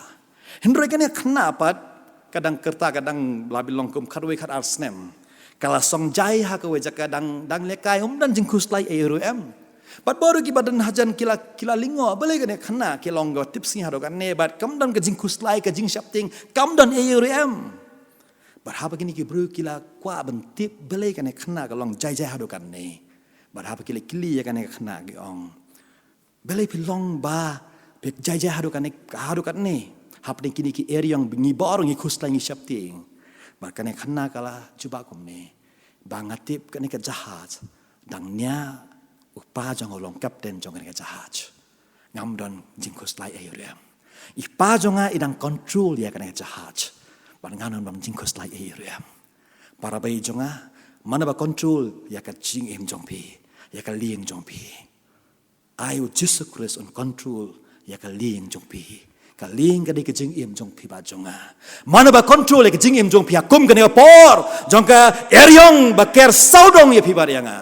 Hynrei kane ka khynnah pat, ka dang kyrta, ka dang la bun long kum khatwei khatar snem. Ka la song jai ha kawei jaka dang, dang lehkai, ym don jingkhuslai ei ruh em. Bad baroh kiba don hajan ki la, ki la lyngngoh, balei kane ka khynnah ka long kaba tipsngi haduh katne, bad kam don ka jingkhuslai, ka jingsheptieng kam don ei ruh em. Bad haba kine ki briew ki la kwah ban tip balei kane ka khynnah ka long jai jai haduh katne. Bad haba ki la kylli ïa kane ka khynnah ki ong, balei phi long ba phi jai jai haduh katne, haduh katne. Hapdeng kine ki eriong ngi baroh ngi khuslai ngi sheptieng. Bad kane ka khynnah ka la jubab kumne, ba nga tip kane ka jahaj dang nia u kpa jong nga u long kapten jong kane ka jahaj. Ngam don jingkhuslai ei ruh em. I kpa jong nga i dang control ïa kane ka jahaj. Bad ngam don jingkhuslai ei ruh em. Para bangeit jong nga, mano ba control ïa ka jingim jong phi, ïa ka lieng jong phi? Ai U Jisu Khrist un control ïa ka lieng jong phi. Ka lieng ka dei ka jingim jong phi bad jong nga. Mano ba control ïa ka jingim jong phi ha kum kane ka por jong ka eriong ba ker sawdong ïa phi bad ïa nga?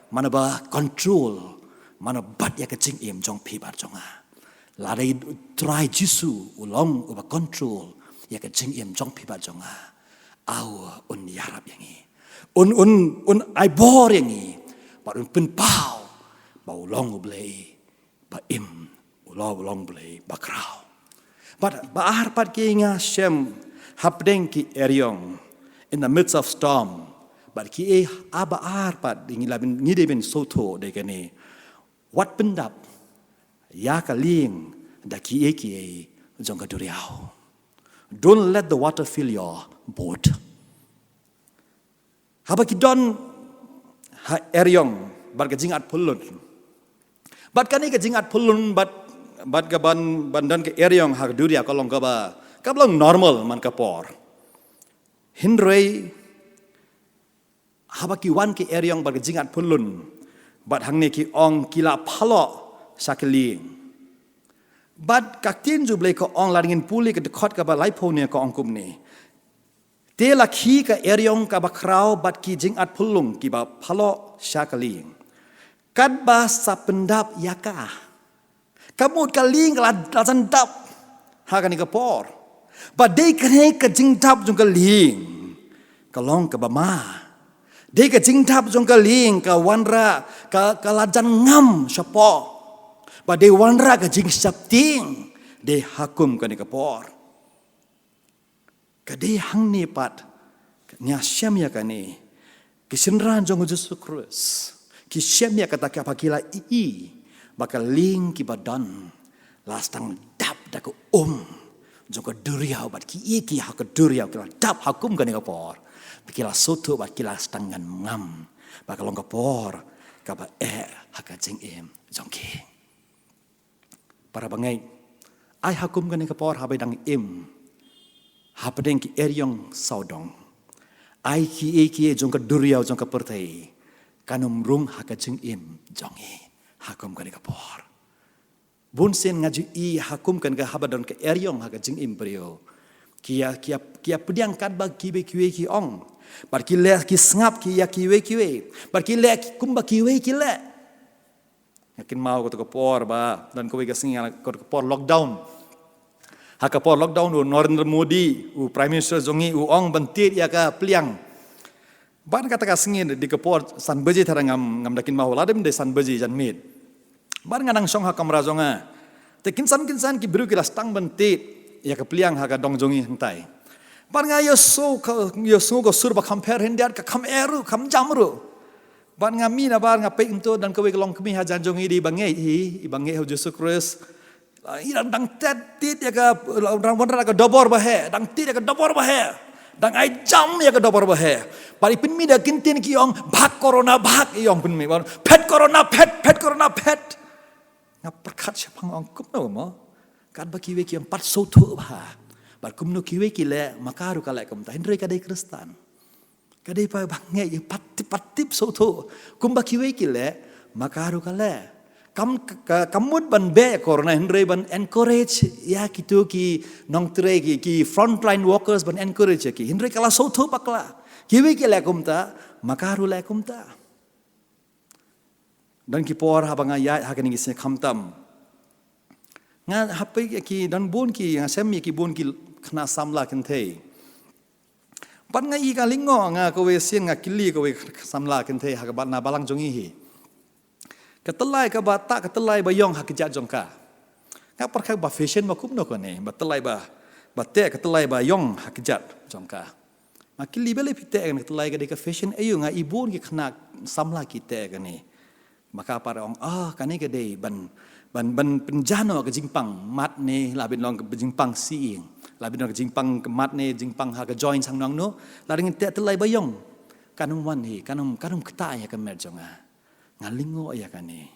Mano ba control, mano bat ïa ka jingim jong phi bad jong nga? Lada U Trai Jisu u long uba control ïa ka jingim jong phi bad jong nga, aw un ïarap ïa ngi. Un, un, un ai bor ïa ngi. Bad un pynpaw ba u long U Blei ba im, u long, u long U Blei ba khraw. Bad ba ar pat kiei nga shem hapdeng ki eriong, in the midst of storm. Bad kiei ba ar pat ngi la bun, ngi dei ban sngewthuh dei kane. Wat pyndap ïa ka lieng da kiei kiei jong ka duriaw. Don't let the water fill your boat. Haba ki don ha eriong bad ka jingat phyllun. Bad kane ka jingat phyllun bad, bad ka ban, ban don ka eriong ha ka duriaw ka long kaba, kaba long normal man ka por. Hynrei haba ki wan ki eriong bad ka jingat phyllun, bad hangne ki ong ki la phaloh sha ka lieng. Bad ka ktien jong U Blei ka ong, lada ngin pule ka dkhot kaba laiphew ne, ka ong kumne. Te la khie ka eriong kaba khraw bad ki jingat phyllun kiba phaloh sha ka lieng, katba sa pyndap ïa ka. Ka mut ka lieng ka la, la jan dap ha kane ka por. Bad dei kane ka jingdap jong ka lieng ka long kaba ma. Dei ka jingdap jong ka lieng ka wanrah, ka, ka la jan ngam shapoh. Bad dei wanrah ka jingsheptieng, dei ha kum kane ka por. Ka dei hangne pat, ngi shem ïa kane. Ki synran jong U Jisu Khrist ki shem ïa kata, kaba ki la ïohi ba ka lieng kiba don la sdang dap da ka um jong ka duriaw, bad ki ïohi ki ha ka duriaw, ki la dap ha kum kane ka por. Bad ki la sngewthuh bad ki la sdang ngam ngam ba ka long ka por kaba eh ha ka jingim jong ki. Para bangeit, ai ha kum kane ka por haba dang im hapdeng ki eriong sawdong, ai ki, eh, ki jong ka duriaw jong ka pyrthei kan ym rung ha ka jingim jong ngi ha kum kane ka por. Bun sien nga ju ïohi ha kum kane ka, haba don ka eriong ha ka jingim briew, ki ïa, ki ïa, ki ïa pdiang katba kiwei kiwei ki ong. Bad ki leh, ki sngap ki ïa kiwei kiwei. Bad ki leh kumba kiwei ki leh. Nga kynmaw kato ka por ba don kawei ka sngi, kato ka por lockdown. Ha ka por lockdown u Narendra Modi, u Prime Minister jong ngi, u ong ban tied ïa ka pliang. Bad kata ka sngi dei ka por san baje, tharai ngam, ngam da kynmaw, lada ym dei san baje janmiet. Bad nga nang shong ha kamra jong nga. Te kynsan kynsan ki briew ki la sdang ban tied ïa ka pliang ha ka dong jong ngi hangtai. Bad nga ïohsngew ka, ïohsngew ka sur ba kham pher khyndiat, ka kham eh ruh, kham jam ruh. Bad nga mih na bar nga peit kumto, don kawei ka longkmie hajan jong ngi, dei i bangeit hi, i bangeit ha U Jisu Khrist. I dang, dang tied, tied ïa ka, dang wanrah ka dobor ba heh, dang tied ïa ka dobor ba heh. Dang ai jam ïa ka dobor ba heh. Bad i pynmih da ki ktien ki ong, "Bhag corona bhag," i ong pynmih. Phet corona phet, phet corona phet. Nga pyrkhat shaphang, ong kumno mo. Katba kiwei ki ym pat sngewthuh bha. Bad kumno kiwei ki leh, ma ka ruh ka leh kumta. Hynrei ka dei Khristan. Ka dei pa bangeit, pat tip, pat tip sngewthuh. Kumba kiwei ki leh, ma ka ruh ka leh. Kam, ka, ka, kam mut ban beh corona, hynrei ban encourage ïa kito ki nongtrei, ki, ki frontline workers, ban encourage ïa ki. Hynrei ka la sngewthuh bakla. Kiwei ki leh kumta, ma ka ruh leh kumta. Don ki por haba nga ïaid ha kine ki sngi khamtam, nga hap peit ïa ki, don bun ki, nga shem ïa ki bun ki khynnah samla kynthei. Bad nga ïohi, ka lyngngoh, nga kawei sien nga kylli kawei samla kynthei ha kaba na balang jong ngi hi. Ka tyllai kaba tah, ka tyllai ba ïong ha kjat jong ka. Nga pyrkhat ba fashion ba kumno kane, ba tyllai ba, ba teh ka tyllai ba ïong ha kjat jong ka. Nga kylli, "Balei phi teh kane ka tyllai, ka dei ka fashion aïu, nga i bun ki khynnah samla ki teh kane." Ma ka pat ong, "Ah, kane ka dei ban, ban, ban pynjah noh ka jingpang mat ne, la ban long ka jingpang sieng. La ban long ka jingpang mat ne, jingpang ha ka joint shangnong noh. La dang teh tyllai ba ïong. Kan ym wan hi, kan ym, kan ym ktah ïa ka met jong nga." Nga lyngngoh ïa kane.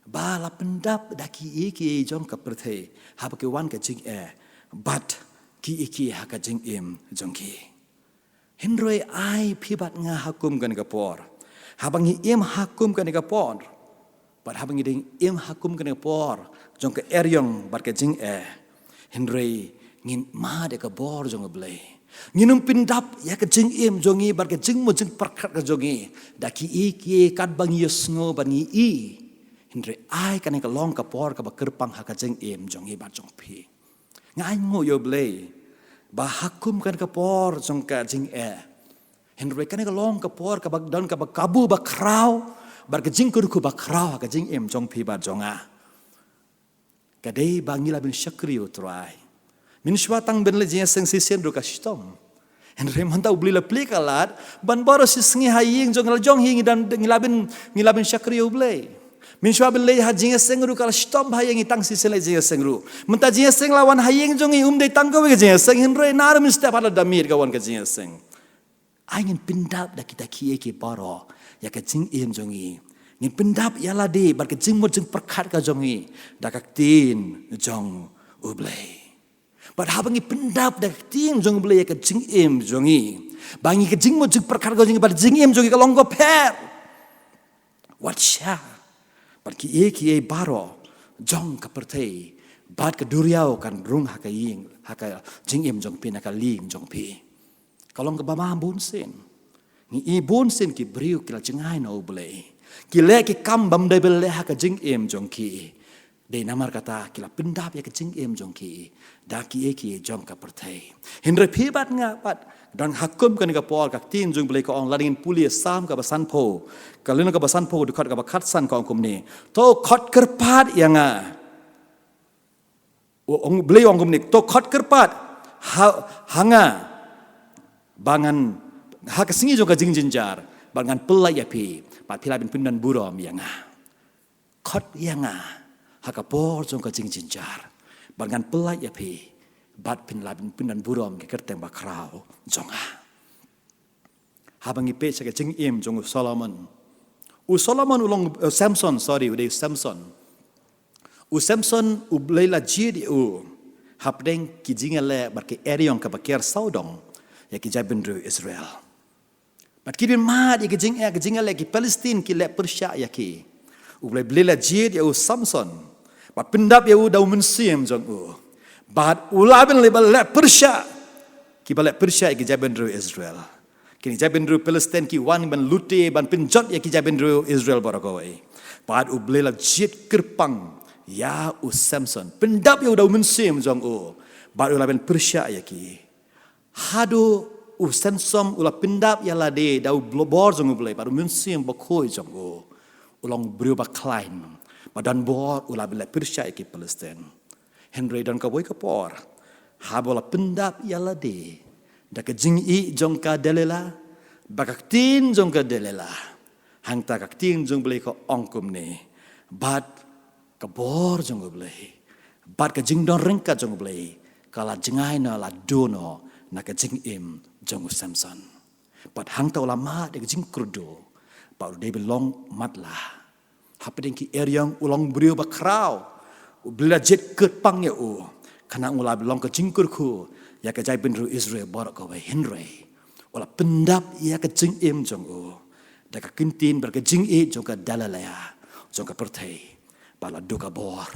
Ba la pyndap da kiei kiei jong ka pyrthei, haba ki wan ka jingeh bad kiei kiei ha ka jingim jong ki. Hynrei ai phi bad nga ha kum kane ka por. Haba ngi im ha kum kane ka por, bad haba ngi dang im ha kum kane ka por jong ka eriong bad ka jingeh, hynrei ngin mad ïa ka bor jong U Blei. Ngin ym pyndap ïa ka jingim jong ngi bad ka jingmut jingpyrkhat ka jong ngi da kiei kiei katba ngi ïohsngew bad ngi i. Hynrei ai kane ka long ka por kaba kyrpang ha ka jingim jong ngi bad jong phi. Nga ainguh ïa U Blei ba ha kum kane ka por jong ka jingeh, hynrei kane ka long ka por kaba don kaba kabu bakhraw bad ka jingkyrkhu bakhraw ha ka jingim jong phi bad jong nga. Ka dei ba ngi la ban shakri ïa U Trai. Mynshuwa tang ban leit jingïaseng shisien ruh ka shitom. Hynrei mynta U Blei la plie ka lad ban baroh shi sngi ha ïing jong ngi la jong hi ngi don, ngi la ban, ngi la ban shakri ïa U Blei. Mynshuwa ban leit ha jingïaseng ruh ka la shitom bha ïa ngi tang shisien leit jingïaseng ruh. Mynta jingïaseng la wan ha ïing jong ngi, um dei tang kawei ka jingïaseng, hynrei naduh mynstep haduh da miet ka wan ka jingïaseng. Ai ngin pyndap da kita kiei kiei baroh ïa ka jingim jong ngi. Ngin pyndap ïa lade bad ka jingmut jingpyrkhat ka jong ngi da ka ktien jong U Blei. Bad haba ngi pyndap da ka ktien jong U Blei ïa ka jingim jong ngi, ba ngi ka jingmut jingpyrkhat ka jong ngi bad jingim jong ngi ka long kaba pher. Wat sha bad kiei kiei baroh jong ka pyrthei, bad ka duriaw kan rung ha ka ïing, ha ka jingim jong phi, na ka lieng jong phi. Ka long kaba bun sien. Ngi i bun sien ki briew ki la jngai na U Blei, ki leh ki kam bym dei ban leh ha ka jingim jong ki. Dei namar kata ki la pyndap ïa ka jingim jong ki da kiei kiei jong ka pyrthei. Hynrei phi bad nga pat, dang ha kum kane ka por, ka ktien jong U Blei ka ong, lada ngin pule Salm kaba sanphew, ka lynnong kaba sanphew, dkhot kaba khatsan, ka ong kumne: To khot kyrpad ïa nga. U ong, U Blei u ong kumne: To khot kyrpad ha, ha nga, ba ngan, ha ka sngi jong ka jingjynjar, ba ngan pyllait ïa phi, bad phin lah ban pyndon burom ïa nga. Khot ïa nga ha ka por jong ka jingjynjar, bad ngan pyllait ïa phi, bad phin lah ban pyndon burom ïa ka kyrteng bakhraw jong nga. Haba ngi peit sha ka jingim jong u Solomon. U Solomon u long, eh, Samson, sorry, u dei u Samson. U Samson U Blei la jied ïa u hapdeng ki jingïaleh bad ki eriong kaba ker sawdong ïa ki jaitbynriew Israel. Bad ki dang mad ïa ki jingeh, ki jingïaleh, ki Palestine ki leh pyrshah ïa ki. U Blei, Blei la jied ïa u Samson bad pyndap ïa u da u Mynsiem jong u. Bad u lah ban leh, ban leh pyrshah, kiba leh pyrshah ïa ki jaitbynriew Israel. Kine ki jaitbynriew Palestine ki wan ban lute, ban pynjot ïa ki jaitbynriew Israel baroh kawei. Bad U Blei la jied kyrpang ïa u Samson, pyndap ïa u da u Mynsiem jong u, bad u lah ban pyrshah ïa ki. Haduh u Samson u la pyndap ïa lade da u bor jong U Blei bad u Mynsiem Bakhuid jong u, u long briew ba khlaiñ, ba don bor, u lah ban leh pyrshah ïa ki Palestine. Hynrei don kawei ka por, haba u la pyndap ïa lade da ka jingïeit jong ka Delilah, bad ka ktien jong ka Delilah, hangta ka ktien jong U Blei ka ong kumne: Bad ka bor jong U Blei bad ka jingdon ryngkat jong U Blei ka la jngai noh, la duh noh na ka jingim jong u Samson. Bad hangta u la mad ïa ka jingkyrduh, bad u dei ban long matlah. Hapdeng ki eriong u long briew bakhraw. U Blei la jied kyrpang ïa u khnang u lah ban long ka jingkyrkhu ïa ka jaitbynriew Israel baroh kawei. Hynrei u la pyndap ïa ka jingim jong u da ka ktien bad ka jingïeit jong ka Delilah, jong ka pyrthei, bad la duh ka bor,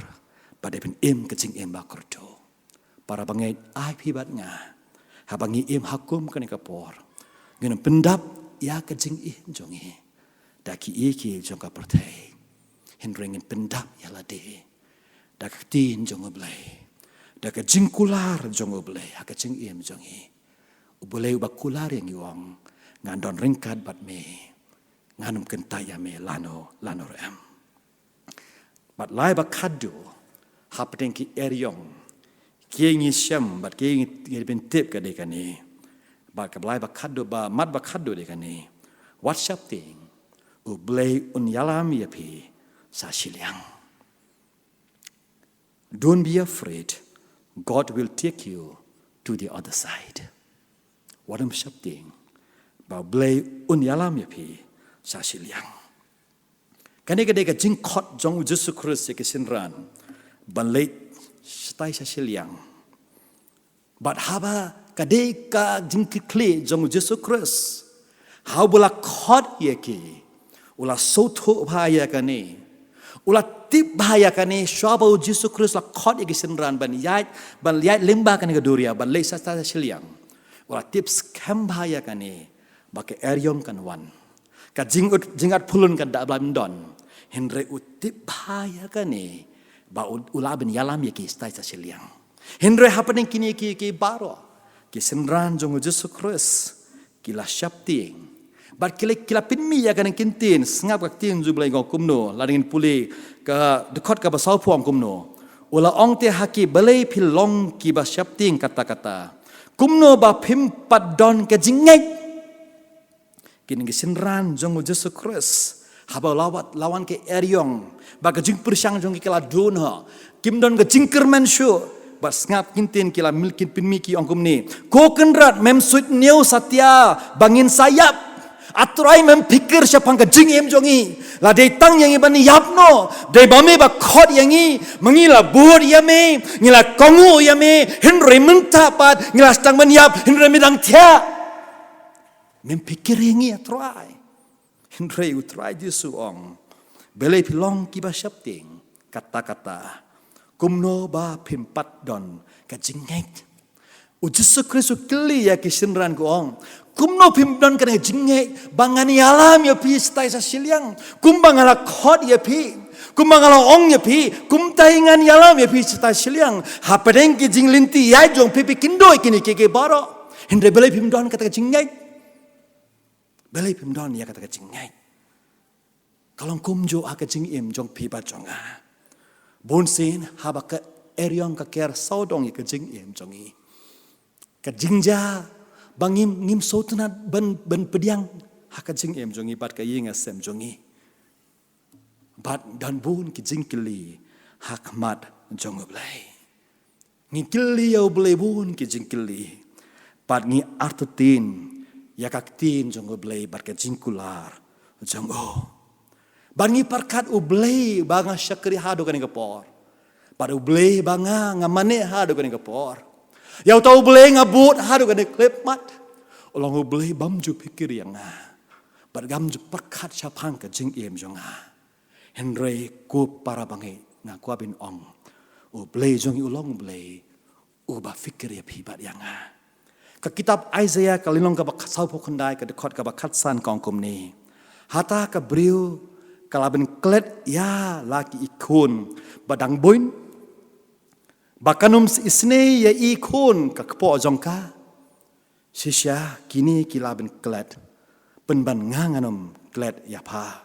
bad dei ban im ka jingim bakyrduh. Para bangeit, ai phi bad nga, haba ngi im ha kum kane ka por, ngin ym pyndap ïa ka jingim jong ngi da kiei kiei jong ka pyrthei. Hynrei ngin pyndap ïa lade da ka ktien jong U Blei, da ka jingkular jong U Blei ha ka jingim jong ngi. U Blei uba kular ïa ngi u ong: Ngan don ryngkat bad me, ngan ym kyntait ïa me lano lano ruh em. Bad lai ba khadduh, hapdeng ki eriong, kiei ngi shem bad kiei ngi, ngi pyntip ka dei kane. Bad ka lai ba khadduh, ba mat ba khadduh dei kane: Wat sheptieng, U Blei un ïalam ïa phi sha shiliang. Don't be afraid, God will take you to the other side. Wat ym sheptieng, ba U Blei un ïalam ïa phi sha shiliang. Kane ka dei ka jingkhot jong U Jisu Khrist ïa ki synran ban leit shatai sha shiliang. Bad haba ka dei ka jingkitkhlieh jong U Jisu Khrist, haba u la khot ïa ki, u la sngewthuh bha ïa kane. U la tip bha ïa kane, shuwa ba U Jisu Khrist la khot ïa ki synran ban ïaid, ban ïaid lyngba kane ka duriaw, ban leit shatai sha shiliang. U la tip skhem bha ïa kane, ba ka eriong kan wan. Ka jing, jingat phyllun kan da bym don. Hynrei u tip bha ïa kane, ba u, u lah ban ïalam ïa ki shatai sha shiliang. Hynrei hapdeng kine kiei kiei baroh, ki synran jong U Jisu Khrist ki la sheptieng. Bad ki la, ki la pynmih ïa kane ka ktien, sngap ka ktien jong U Blei ka ong kumno, lada ngin pule ka dkhot kaba sawphew, ong kumno: U la ong te ha ki, balei phi long kiba sheptieng katta katta? Kumno ba phim pat don ka jingngeit? Kine ki synran jong U Jisu Khrist, haba la wan, la wan ka eriong, ba ka jingpyrshang jong ki ka la duh noh, kim don ka jingkyrmen shuh, Bad sngap ki ktien ki la mil kin pynmih ki ong kumne: Ko Kynrad, mem suidñiew satia ba ngin sa ïap. A Trai, mem phikir shaphang ka jingim jong ngi. La dei tang ïa ngi ban ïap noh. Dei ba me ba khot ïa ngi, ma ngi la bud ïa me, ngi la kohnguh ïa me, hynrei mynta pat ngi la sdang ban ïap, hynrei me dang thiah. Mem phikir ïa ngi, a Trai. Hynrei u Trai Jisu u ong: Balei phi long kiba sheptieng katta katta? Kumno ba phim pat don ka jingngeit? U Jisu Khrist u kylli ïa ki synran, u ong: Kumno phim don ka jingngeit ba ngan ïalam ïa phi shatai sha shiliang? Kumba nga la khot ïa phi, kumba nga la ong ïa phi, kumta hi ngan ïalam ïa phi shatai shiliang. Hapdeng ki jinglynti ïaid jong phi, phi kynduh ïa kine kiei kiei baroh, hynrei balei phim don kata ka jingngeit? Balei phim don ïa kata ka jingngeit? Ka long kumjuh ha ka jingim jong phi bad jong nga. Bunsien haba ka eriong ka ker sawdong ïa ka jingim jong ngi, ka jingjia ba ngim, ngim sngewtynnad ban, ban pdiang ha ka jingim jong ngi bad ka ïing ka sem jong ngi. Bad don bun ki jingkylli ha khmat jong U Blei. Ngi kylli ïa U Blei bun ki jingkylli. Bad ngi artatien ïa ka ktien jong U Blei bad ka jingkular jong u. Bad ngi pyrkhat: U Blei ba nga shakri haduh kane ka por, bad U Blei ba nga, nga mane haduh kane ka por, ïa uta U Blei nga bud haduh kane ka khyllipmat. U long U Blei bym ju phikir ïa nga bad kam ju pyrkhat shaphang ka jingim jong nga. Hynrei ko para bangeit, nga kwah ban ong, U Blei jong ngi u long U Blei uba phikir ïa phi bad ïa nga. Ka kitab Isaiah ka lynnong kaba khatsawphew khyndai, ka dkhot kaba khatsan ka ong kumne: Hata ka briew ka la ban klet ïa la ki khun ba dang buin, ba kan ym isynei ïa i khun ka kpoh jong ka. Shisha kine ki la ban klet, pynban nga ngan ym klet ïa pha.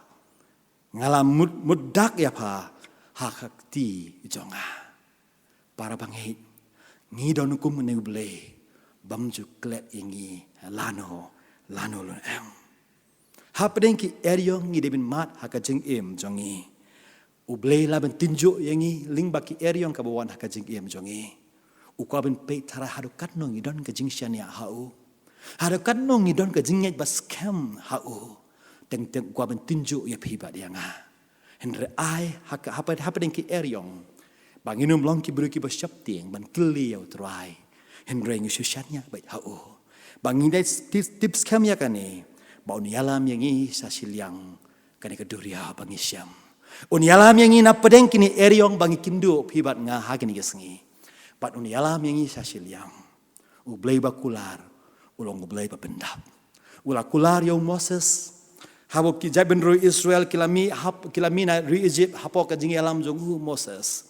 Nga la mut, mutdak ïa pha ha ka kti jong nga. Para bangeit, ngi don kum une U Blei bym ju klet ïa ngi lano lano lon em. Hapdeng ki eriong ngi dei ban mad ha ka jingim jong ngi. U Blei la ban tynjuh ïa ngi lyngba ki eriong kaba wan ha ka jingim jong ngi. U kwah ban peit tharai haduh katno ngi don ka jingshaniah ha u, haduh katno ngi don ka jingngeit ba skhem ha u. Teng teng u kwah ban tynjuh ïa phi bad ïa nga. Hynrei ai ha ka, hapdeng, hapdeng ki eriong, ba ngin ym long ki briew kiba sheptieng ban kylli ïa U Trai, hynrei ngi shu shaniah beit ha u. Ba ngin dei tip, tip skhem ïa kane, ba un ïalam ïa ngi sha shiliang kane ka duriaw ba ngi shem. Un ïalam ïa ngi napdeng kine eriong ba ngi kynduh, phi bad nga, ha kine ki sngi. Bad un ïalam ïa ngi sha shiliang. U Blei ba kular u long U Blei ba pyndap. U la kular ïa u Moses. Haba ki jaitbynriew Israel ki la mih hap, ki la mih na ri Egypt hapoh ka jingïalam jong u Moses.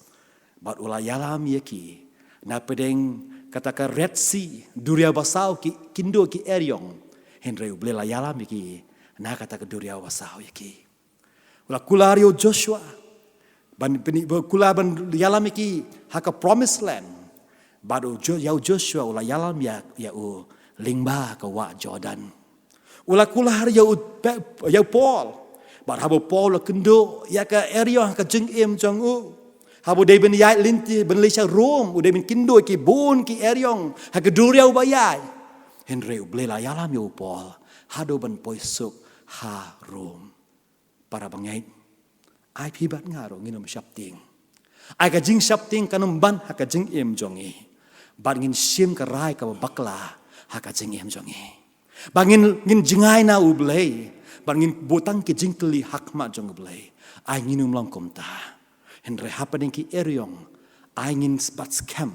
Bad u la ïalam ïa ki napdeng kata ka Red Sea, duriaw basaw, ki kynduh ki eriong. Hynrei U Blei la ïalam ïa ki na kata ka duriaw basaw ïa ki. U la kular ïa u Joshua ban, ban, u la kular ban ïalam ïa ki ha ka Promised Land. Bad u Jo-, ïa u Joshua u la ïalam ïa, ïa u lyngba ka wah Jordan. U la kular ïa u Pe-, ïa u Paul. Bad haba u Paul u la kynduh ïa ka eriong ha ka jingim jong u, haba u dei ban ïaid lynti ban leit sha Rom, u dei ban kynduh ïa ki bun ki eriong ha ka duriaw ba ïaid. Hynrei U Blei la ïalam ïa u Paul haduh ban poi suk ha Rom. Para bangeit, ai phi bad nga ruh ngin ym sheptieng. Ai ka jingsheptieng kan ym ban ha ka jingim jong ngi. Bad ngin shim ka rai kaba bakla ha ka jingim jong ngi. Ba ngin, ngin jngai na U Blei, ba ngin buh tang ki jingkylli ha khmat jong U Blei. Ai ngin ym long kumta. Hynrei hapdeng ki eriong, ai ngin bad skhem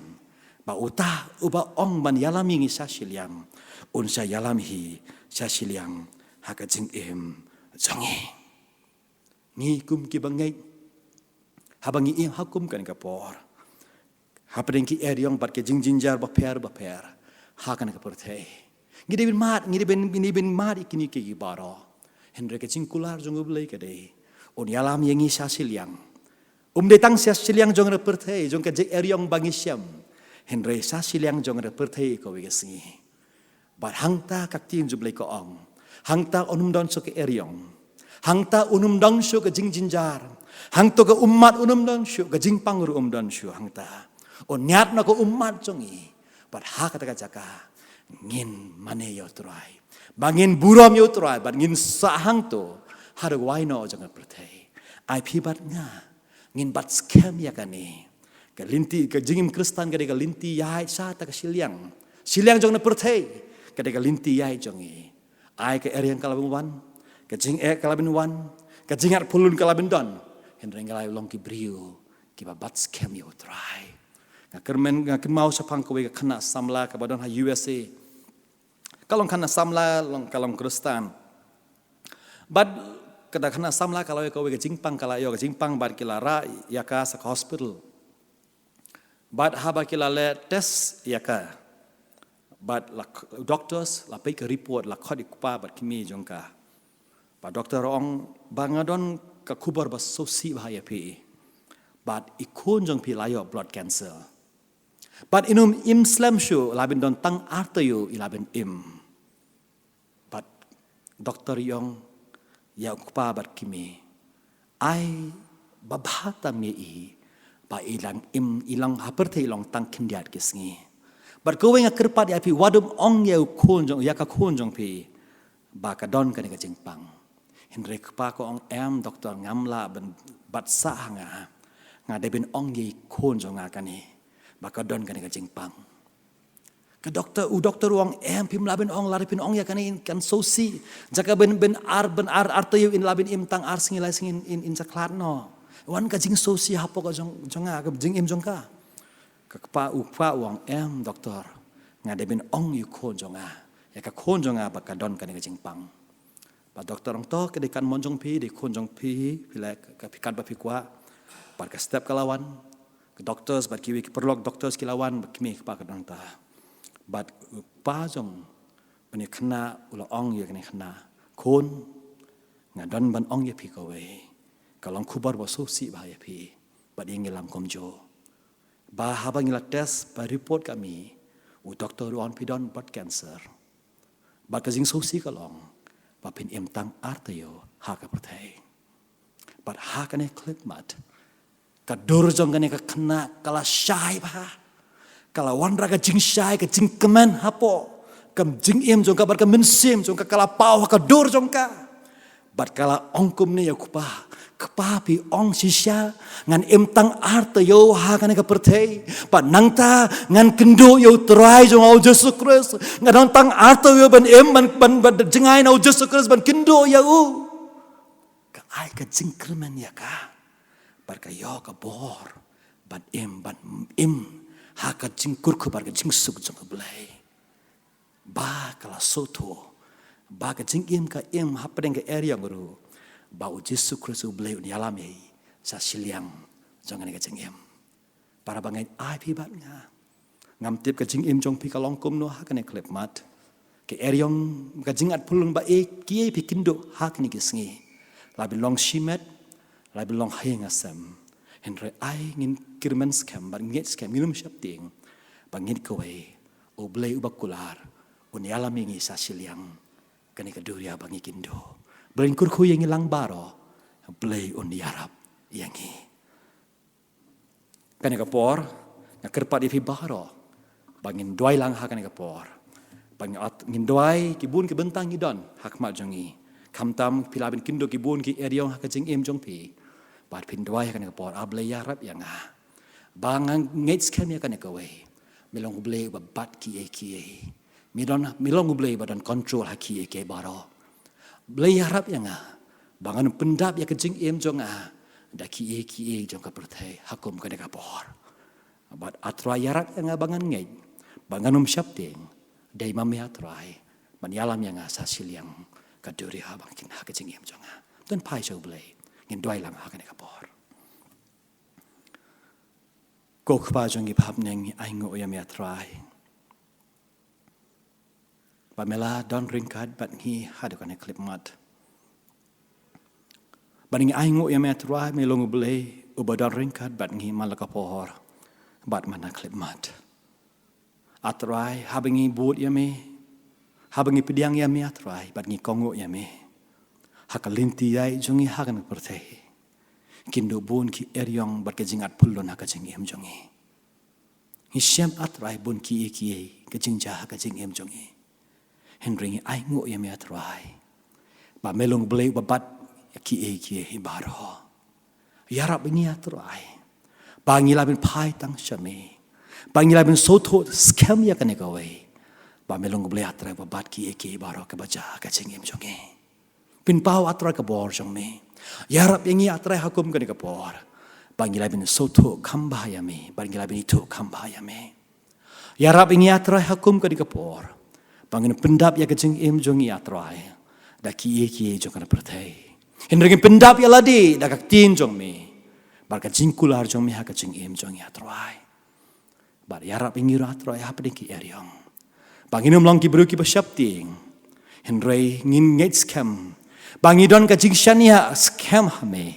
ba uta uba ong ban ïalam ïa ngi sha shiliang, un sa ïalam hi sha shiliang ha ka jingim jong ngi. Ngi kum ki bangeit, haba ngi im ha kum kane ka por, hapdeng ki eriong bad ki jingjynjar bapher bapher ha kane ka pyrthei, ngi dei ban mad, ngi dei ban, ngi dei ban mad ïa kine kiei kiei baroh. Hynrei ka jingkular jong U Blei ka dei un ïalam ïa ngi sha shiliang. Um dei tang sha shiliang jong ka pyrthei, jong ka jingeriong ba ngi shem, hynrei sha shiliang jong ka pyrthei kawei ka sngi. Bad hangta ka ktien jong U Blei ka ong, hangta un ym don shuh ka eriong, hangta un ym don shuh ka jingjynjar, hangta ka ummat un ym don shuh, ka jingpang ruh um don shuh hangta. Un niad noh ka ummat jong ngi. Bad ha kata ka jaka ngin mane ïa u Trai, ba ngin burom ïa u Trai, bad ngin sah hangto haduh wai noh jong ka pyrthei. Ai phi bad nga ngin bat skhem ïa kane. Ka lynti, ka jingim Khristan ka dei ka lynti ïaid sha kata ka shiliang, shiliang jong ka pyrthei. Ka dei ka lynti ïaid jong ngi. Ai ka eriong ka la bin wan, ka jingeh ka la bin wan, ka jingat pulun ka la bin don. Hynrei ngi la long ki briew kiba bat skhem ïa u Trai. Nga kyrmen, nga kynmaw shaphang kawei ka khynnah samla kaba don ha U S A. Ka long khynnah samla, long, ka long Khristan. Bad kata khynnah samla ka la ïoh kawei ka jingpang, ka la ïoh ka jingpang bad ki la rah ïa ka sha ka hospital. Bad haba ki la leh test ïa ka, bad la, doctors la peit ka report, la khot ïa u kpa bad kmie jong ka. Bad doctor ong ba nga don ka khubor ba sngewsih bha ïa phi. Bad i khun jong phi la ïoh blood cancer. Bad i nym im slem shuh, la bin don tang ar taïew i la bin im. Bad doctor i ong ïa u kpa bad kmie, ai ba bha tam ïa i, ba i dang im, i long ha pyrthei i long tang khyndiat ki sngi. Bad kawei nga kyrpad ïa phi, wat nym ong ïa u khun jong, ïa ka khun jong phi ba ka don kane ka jingpang. Hynrei kpa ka ong, em doctor, ngam lah ban bat sah ha nga. Nga dei ban ong ïa i khun jong nga kane ba ka don kane ka jingpang. Ka doctor, u doctor u ong, em, phim lah ban ong, lada phin ong ïa kane kan sngewsih. Jaka ban, ban ar, ban ar, ar taïew in lah ban im tang ar sngi lai sngi in, in, in sa khlad noh. Wan ka jingsngewsih hapoh ka jong, jong nga, ka jingim jong ka. Ka kpa, u kpa u ong, em doctor, nga dei ban ong ïa u khun jong nga, ïa ka khun jong nga ba ka don kane ka jingpang. Bad doctor ong, to, ka dei ka mon jong phi, dei khun jong phi, phi leh ka, ka phi kat ba phi kwah. Bad ka step ka la wan, ka doctors bad kiwei ki paralok doctors ki la wan, bad kmie kpa ka don ta. Bad u kpa jong une u khynnah u la ong ïa kane ka khynnah, khun, nga don ban ong ïa phi kawei, ka long khubor ba sngewsih bha ïa phi bad ïa ngi lang kumjuh. Ba haba ngi la test, ba report ka mih, u doctor u ong phi don blood cancer. Bad ka jingsngewsih ka long ba phin im tang ar taïew ha ka pyrthei. Bad ha kane khyllipmat, ka dur jong kane ka khynnah ka la shai bha. Ka la wanrah ka jingshai, ka jingkmen hapoh ka jingim jong ka bad ka mynsiem jong ka, ka la paw ha ka dur jong ka. Bad ka la ong kumne ïa u kpa, kpa, phi ong shisha ngan im tang ar taïew ha kane ka pyrthei, bad nangta ngan kynduh ïa u Trai jong nga u Jisu Khrist. Nga don tang ar taïew ban im, ban, ban, ban jngai na u Jisu Khrist, ban kynduh ïa u. Ka ai ka jingkyrmen ïa ka, bad ka ïoh ka bor ban im, ban im ha ka jingkyrkhu bad ka jingsuk jong U Blei. Ba ka la sngewthuh ba ka jingim ka im hapdeng ka eriong ruh, ba u Jisu Khrist U Blei un ïalam ïa i sha shiliang jong kane ka jingim. Para bangeit, ai phi bad nga, ngam tip ka jingim jong phi ka long kumno ha kane khyllipmat. Ka eriong, ka jingat pulun ba ei kiei phi kynduh ha kine ki sngi, la bin long shimet, la bin long ha ïing ha sem. Hynrei ai ngin kyrmen skhem bad ngeit skhem, ngin ym sheptieng ba ngeit kawei, U Blei uba kular un ïalam ïa ngi sha shiliang kane ka duriaw ba ngi kynduh. Blei un kyrkhu ïa ngi lang baroh. Blei un ïarap ïa ngi. Kane ka por nga kyrpad ïa phi baroh ba ngin duwai lang ha kane ka por. Ba ngin at-, ngin duwai ki bun ki bynta ngi don ha khmat jong ngi. Khamtam phi la bin kynduh ki bun ki eriong ha ka jingim jong phi. Bad phin duwai ha kane ka por, A Blei, ïarap ïa nga. Ba nga ngeit skhem ïa kane kawei, me long U Blei uba bat kiei kiei. Me don, me long U Blei ba don control ha kiei kiei baroh. Blei, ïarap ïa nga ba ngan pyndap ïa ka jingim jong nga da kiei kiei jong ka pyrthei ha kum kane ka por. Bad A Trai, ïarap ïa nga ba ngan ngeit, ba ngan ym sheptieng. Dei ma me A Trai ban ïalam ïa nga sha shiliang ka duriaw ba ngi kynduh ha ka jingim jong nga. Don phai sha U Blei, ngin duwai lang ha kane ka por. Ko Kpa jong ngi ba ha bneng, ngi ainguh ïa me A Trai ba me la don ryngkat bad ngi haduh kane khyllipmat. Bad ngi ainguh ïa me A Trai, me long U Blei uba don ryngkat bad ngi man la ka por bad man la khyllipmat. A Trai, haba ngi bud ïa me, haba ngi pdiang ïa me A Trai, bad ngi kohnguh ïa me, ha ka lynti ïaid jong ngi ha kane ka pyrthei, kin don bun ki eriong bad ka jingat pulun ha ka jingim jong ngi. Ngi shem, A Trai, bun kiei kiei ka jingjia ha ka jingim jong ngi. Hynrei ngi ainguh ïa me, A Trai, ba me long U Blei uba bat ïa kiei kiei baroh. Ïarap ïa ngi, A Trai, ba ngi lah ban phai tang sha me, ba ngi lah ban sngewthuh skhem ïa kane kawei, ba me long U Blei, A Trai, uba bat kiei kiei baroh kaba jia ha ka jingim jong ngi. Pynpaw, A Trai, ka bor jong me. Ïarap ïa ngi, A Trai, ha kum kane ka por, ba ngi lah ban sngewthuh kham bha ïa me, ba ngi lah ban ithuh kham bha ïa me. Ïarap ïa ngi, A Trai, ha kum kane ka por, ba ngin pyndap ïa ka jingim jong ngi, A Trai, da kiei kiei jong kane ka pyrthei. Hynrei ngin pyndap ïa lade da ka ktien jong me bad ka jingkular jong me ha ka jingim jong ngi, A Trai. Bad ïarap ïa ngi ruh, A Trai, hapdeng ki eriong, ba ngin ym long ki briew kiba sheptieng. Hynrei ngin ngeit skhem, ba ngi don ka jingshaniah skhem ha me,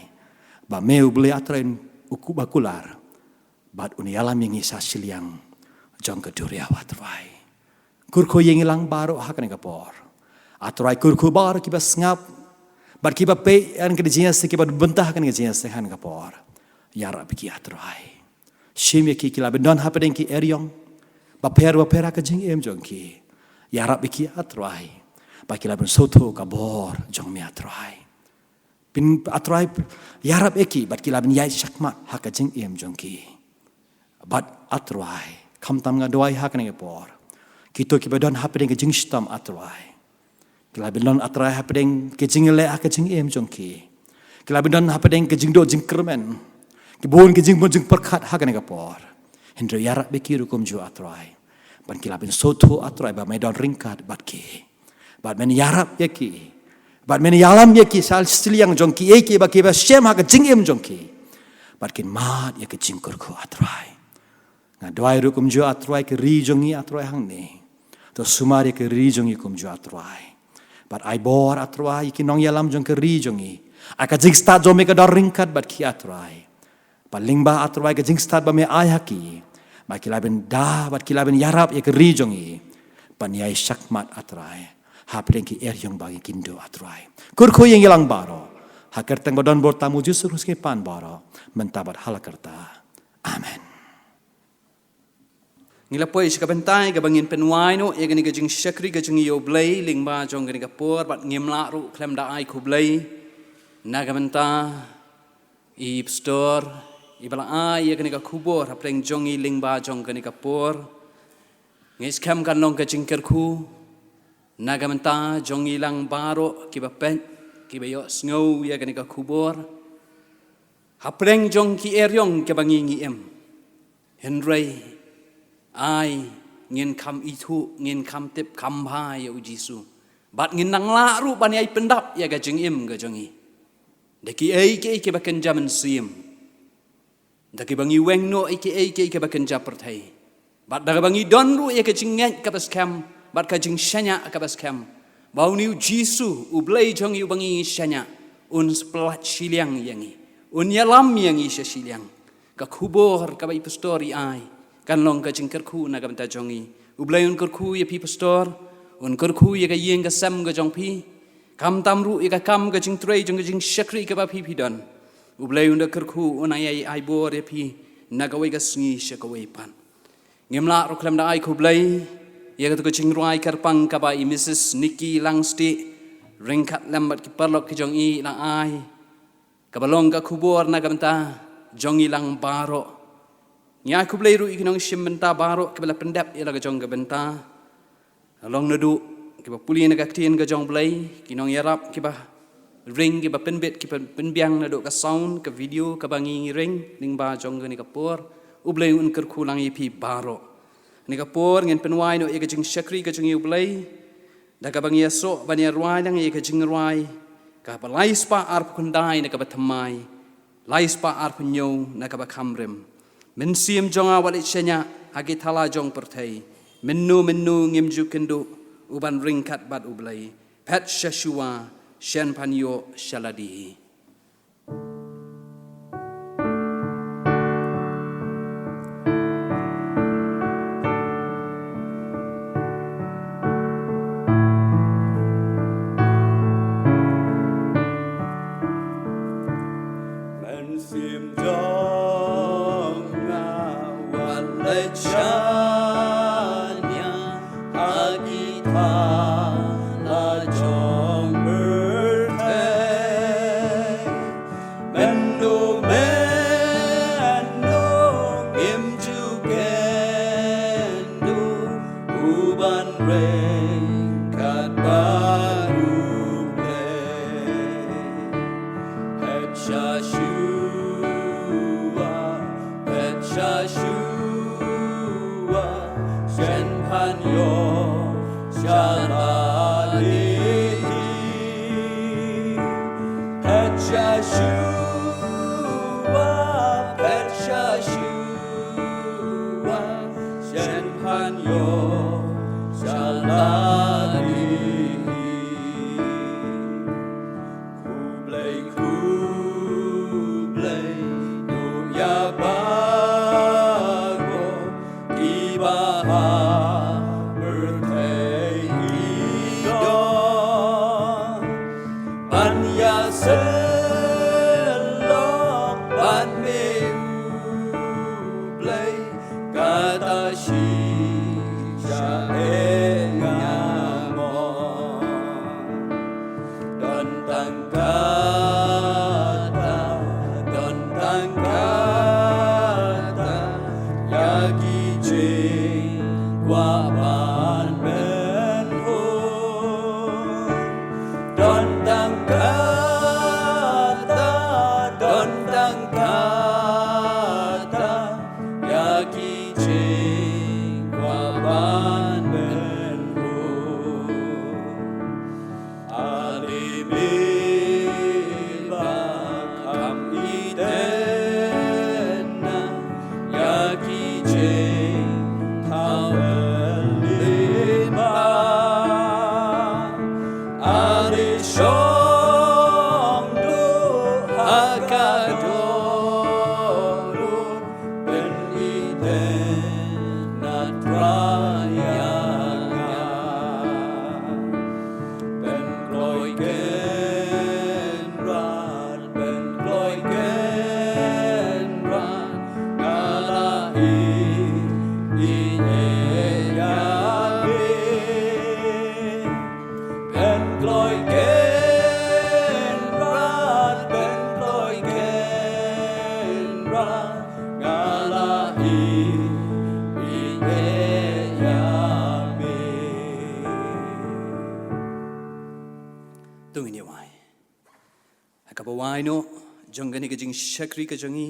ba me U Blei, A Trai, uba kular bad un ïalam ïa ngi sha shiliang jong ka duriaw, A Trai. Kyrkhu ïa ngi lang baroh ha kane ka por, A Trai. Kyrkhu baroh kiba sngap bad kiba peit ïa kane ka jingïaseng, kiba bynta ha kane ka jingïaseng ha kane ka por. Ïarap ïa ki, A Trai. Shim ïa ki, ki lah ban don hapdeng ki eriong bapher bapher ha ka jingim jong ki. Ïarap ïa ki, A Trai, ba ki lah ban sngewthuh ka bor jong me, A Trai. Pyn, A Trai, ïarap ïa ki bad ki lah ban ïaid shakhmat ha ka jingim jong ki. Bad, A Trai, khamtam nga duwai ha kane ka por, kito kiba don hapdeng ka jingshitom, A Trai, ki lah ban don, A Trai, hapdeng ka jingleh ha ka jingim jong ki. Ki lah ban don hapdeng ka jingduh jingkyrmen, ki bun ki jingbun jingpyrkhat ha kane ka por. Hynrei ïarap ïa ki ruh kumjuh, A Trai, ban ki lah ban sngewthuh, A Trai, ba me don ryngkat bad ki, bad men ïarap ïa ki, bad men ïalam ïa ki sha shiliang jong kiei kiei ba kiba shem ha ka jingim jong ki, bad kin mad ïa ka jingkyrkhu, A Trai. Nga duwai ruh kumjuh, A Trai, ka ri jong ngi, A Trai, hangne. To sumar ïa ka ri jong ngi kumjuh, A Trai, bad ai bor, A Trai, ïa ki nongïalam jong ka ri jong ngi. Ai ka jingstad jong me ka don ryngkat bad ki, A Trai. Bad lyngba, A Trai, ka jingstad ba me ai ha ki, ba ki lah ban da, bad ki lah ban ïarap ïa ka ri jong ngi ban ïaid shakhmat, A Trai, hapdeng ki eriong ba ngi kynduh, A Trai. Kyrkhu ïa ngi lang baroh ha ka kyrteng ba don bor tam U Jisu Khrist ngi pan baroh, mynta bad hala karta. Amen. Ngi la poi sha ka bynta kaba ngin pynwai noh ïa kane ka jingshakri ka jong ngi ïa U Blei lyngba jong kane ka por, bad ngim lah ruh khlem da ai khublei na ka bynta i pastor iba la ai ïa kane ka khubor hapdeng jong ngi lyngba jong kane ka por. Ngi skhem kan long ka jingkyrkhu na ka bynta jong ngi lang baroh kiba peit, kiba ïohsngew ïa kane ka khubor hapdeng jong ki eriong kiba ngi ngi im. Hynrei ai ngin kham ithuh, ngin kham tip kham bha ïa U Jisu, bad ngin nang lah ruh ban ïai pyndap ïa ka jingim ka jong ngi da kiei kiei kiba kynja mynsiem, da kiba ngi weng noh ïa kiei kiei kiba kynja pyrthei, bad da kaba ngi don ruh ïa ka jingngeit kaba skhem bad ka jingshaniah kaba skhem ba une U Jisu U Blei jong ngi uba ngi shaniah, un pyllait shiliang ïa ngi, un ïalam ïa ngi sha shiliang. Ka khubor kaba i pastor i ai kan long ka jingkyrkhu na ka bynta jong ngi. U Blei un kyrkhu ïa phi pastor, un kyrkhu ïa ka ïing ka sem ka jong phi, khamtam ruh ïa ka kam ka jingtrei jong ka jingshakri kaba phi phi don. U Blei un da kyrkhu, un ai, ai bor ïa phi na kawei ka sngi sha kawei pat. Ngim lah ruh khlem da ai khublei ïa katu ka jingrwai kyrpang kaba i Mrs Nikki Langstieh ryngkat lem bad ki paralok ki jong i la ai, kaba long ka khubor na ka bynta jong ngi lang baroh. Ngi ai khublei ruh ïa ki nongshim bynta baroh kiba la pyndep ïa la ka jong ka bynta. Long naduh kiba pule na ka ktien ka jong U Blei, ki nongïarap kiba ring, kiba pynbit, kiba pynbiang naduh ka sound, ka video kaba ngi ngi ring lyngba jong kane ka por. U Blei un kyrkhu lang ïa phi baroh. Kane ka por ngin pynwai noh ïa ka jingshakri ka jong ngi ïa U Blei da kaba ngi ïasoh ban ïarwai lang ïa ka jingrwai kaba lai spah arphew khyndai na kaba thymmai, lai spah arphew hynñiew na kaba kham rim. Mynsiem jong nga wat leit shaniah ha ki thala jong pyrthei. Mynno mynno ngim ju kynduh u ban ryngkat bad U Blei. Phet sha shuwa, shen pan ïoh sha lade. Mynsiem jong nga wat leit shaniah la jong pyrthei. Mynno mynno ngim ju kynduh u ban ryngkat bad U Blei. Phet sha shuwa, phet sha shuwa, shen phan ïoh sha la dei. Phet sha shuwa, phet sha shuwa, shen phan ïoh sha la dei. Khublei, khublei, duh ïa baroh kiba ha pyrthei ki don. Ban ïasyllok bad me U Blei, kata shisha eh nga mon. Don tang kata, don tang kata ïa ki jingkwah ban pynhun. Don tang kata, don tang kata ïa ki jingkwah ban pynhun. Ale me ba kham ïeit na ïa ki jingthaw lypa. Ale shong duh ha ka dohnud pynïeit na Trai ïa nga. Pynkloi Kynrad, pynkloi Kynrad, nga la ïeit, ïeit ïa me. Pynkloi Kynrad, pynkloi Kynrad, nga la ïeit, ïeit ïa me. To ngin ïa wai. Ha kaba wai noh jong kane ka jingshakri ka jong ngi,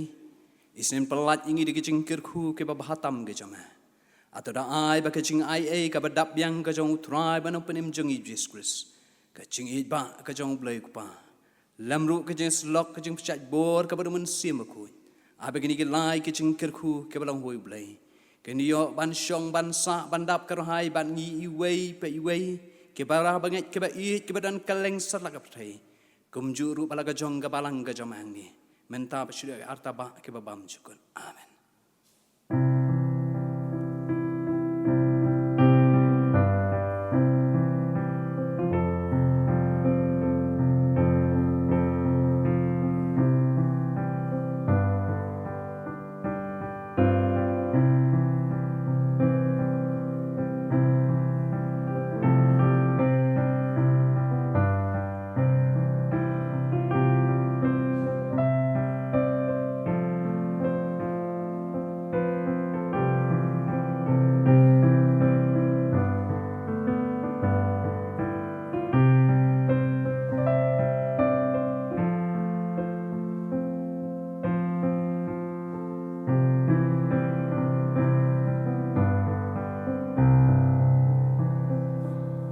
isynei pyllait ïa ngi da ka jingkyrkhu kaba bha tam ka jong me. Hato da ai ba ka jingaiei kaba dap biang ka jong U Trai bad U Nongpynim jong ngi Jisu Khrist, ka jingïeit ba ka jong U Blei U Kpa, lem ruh ka jingsyllok ka jingpynshait bor kaba da u Mynsiem Bakhuid, ai ba kine ki lai ki jingkyrkhu kiba long ha U Blei kin ïoh ban shong ban sah ban dap kyrhai bad ngi iwei pa iwei, kiba rah bangeit kiba ïeit kiba don kylleng satlak ka pyrthei, kumjuh ruh ba la ka jong ka balang ka jong me hangne mynta bad sha ki arta ba kiba bymjukut. Amen.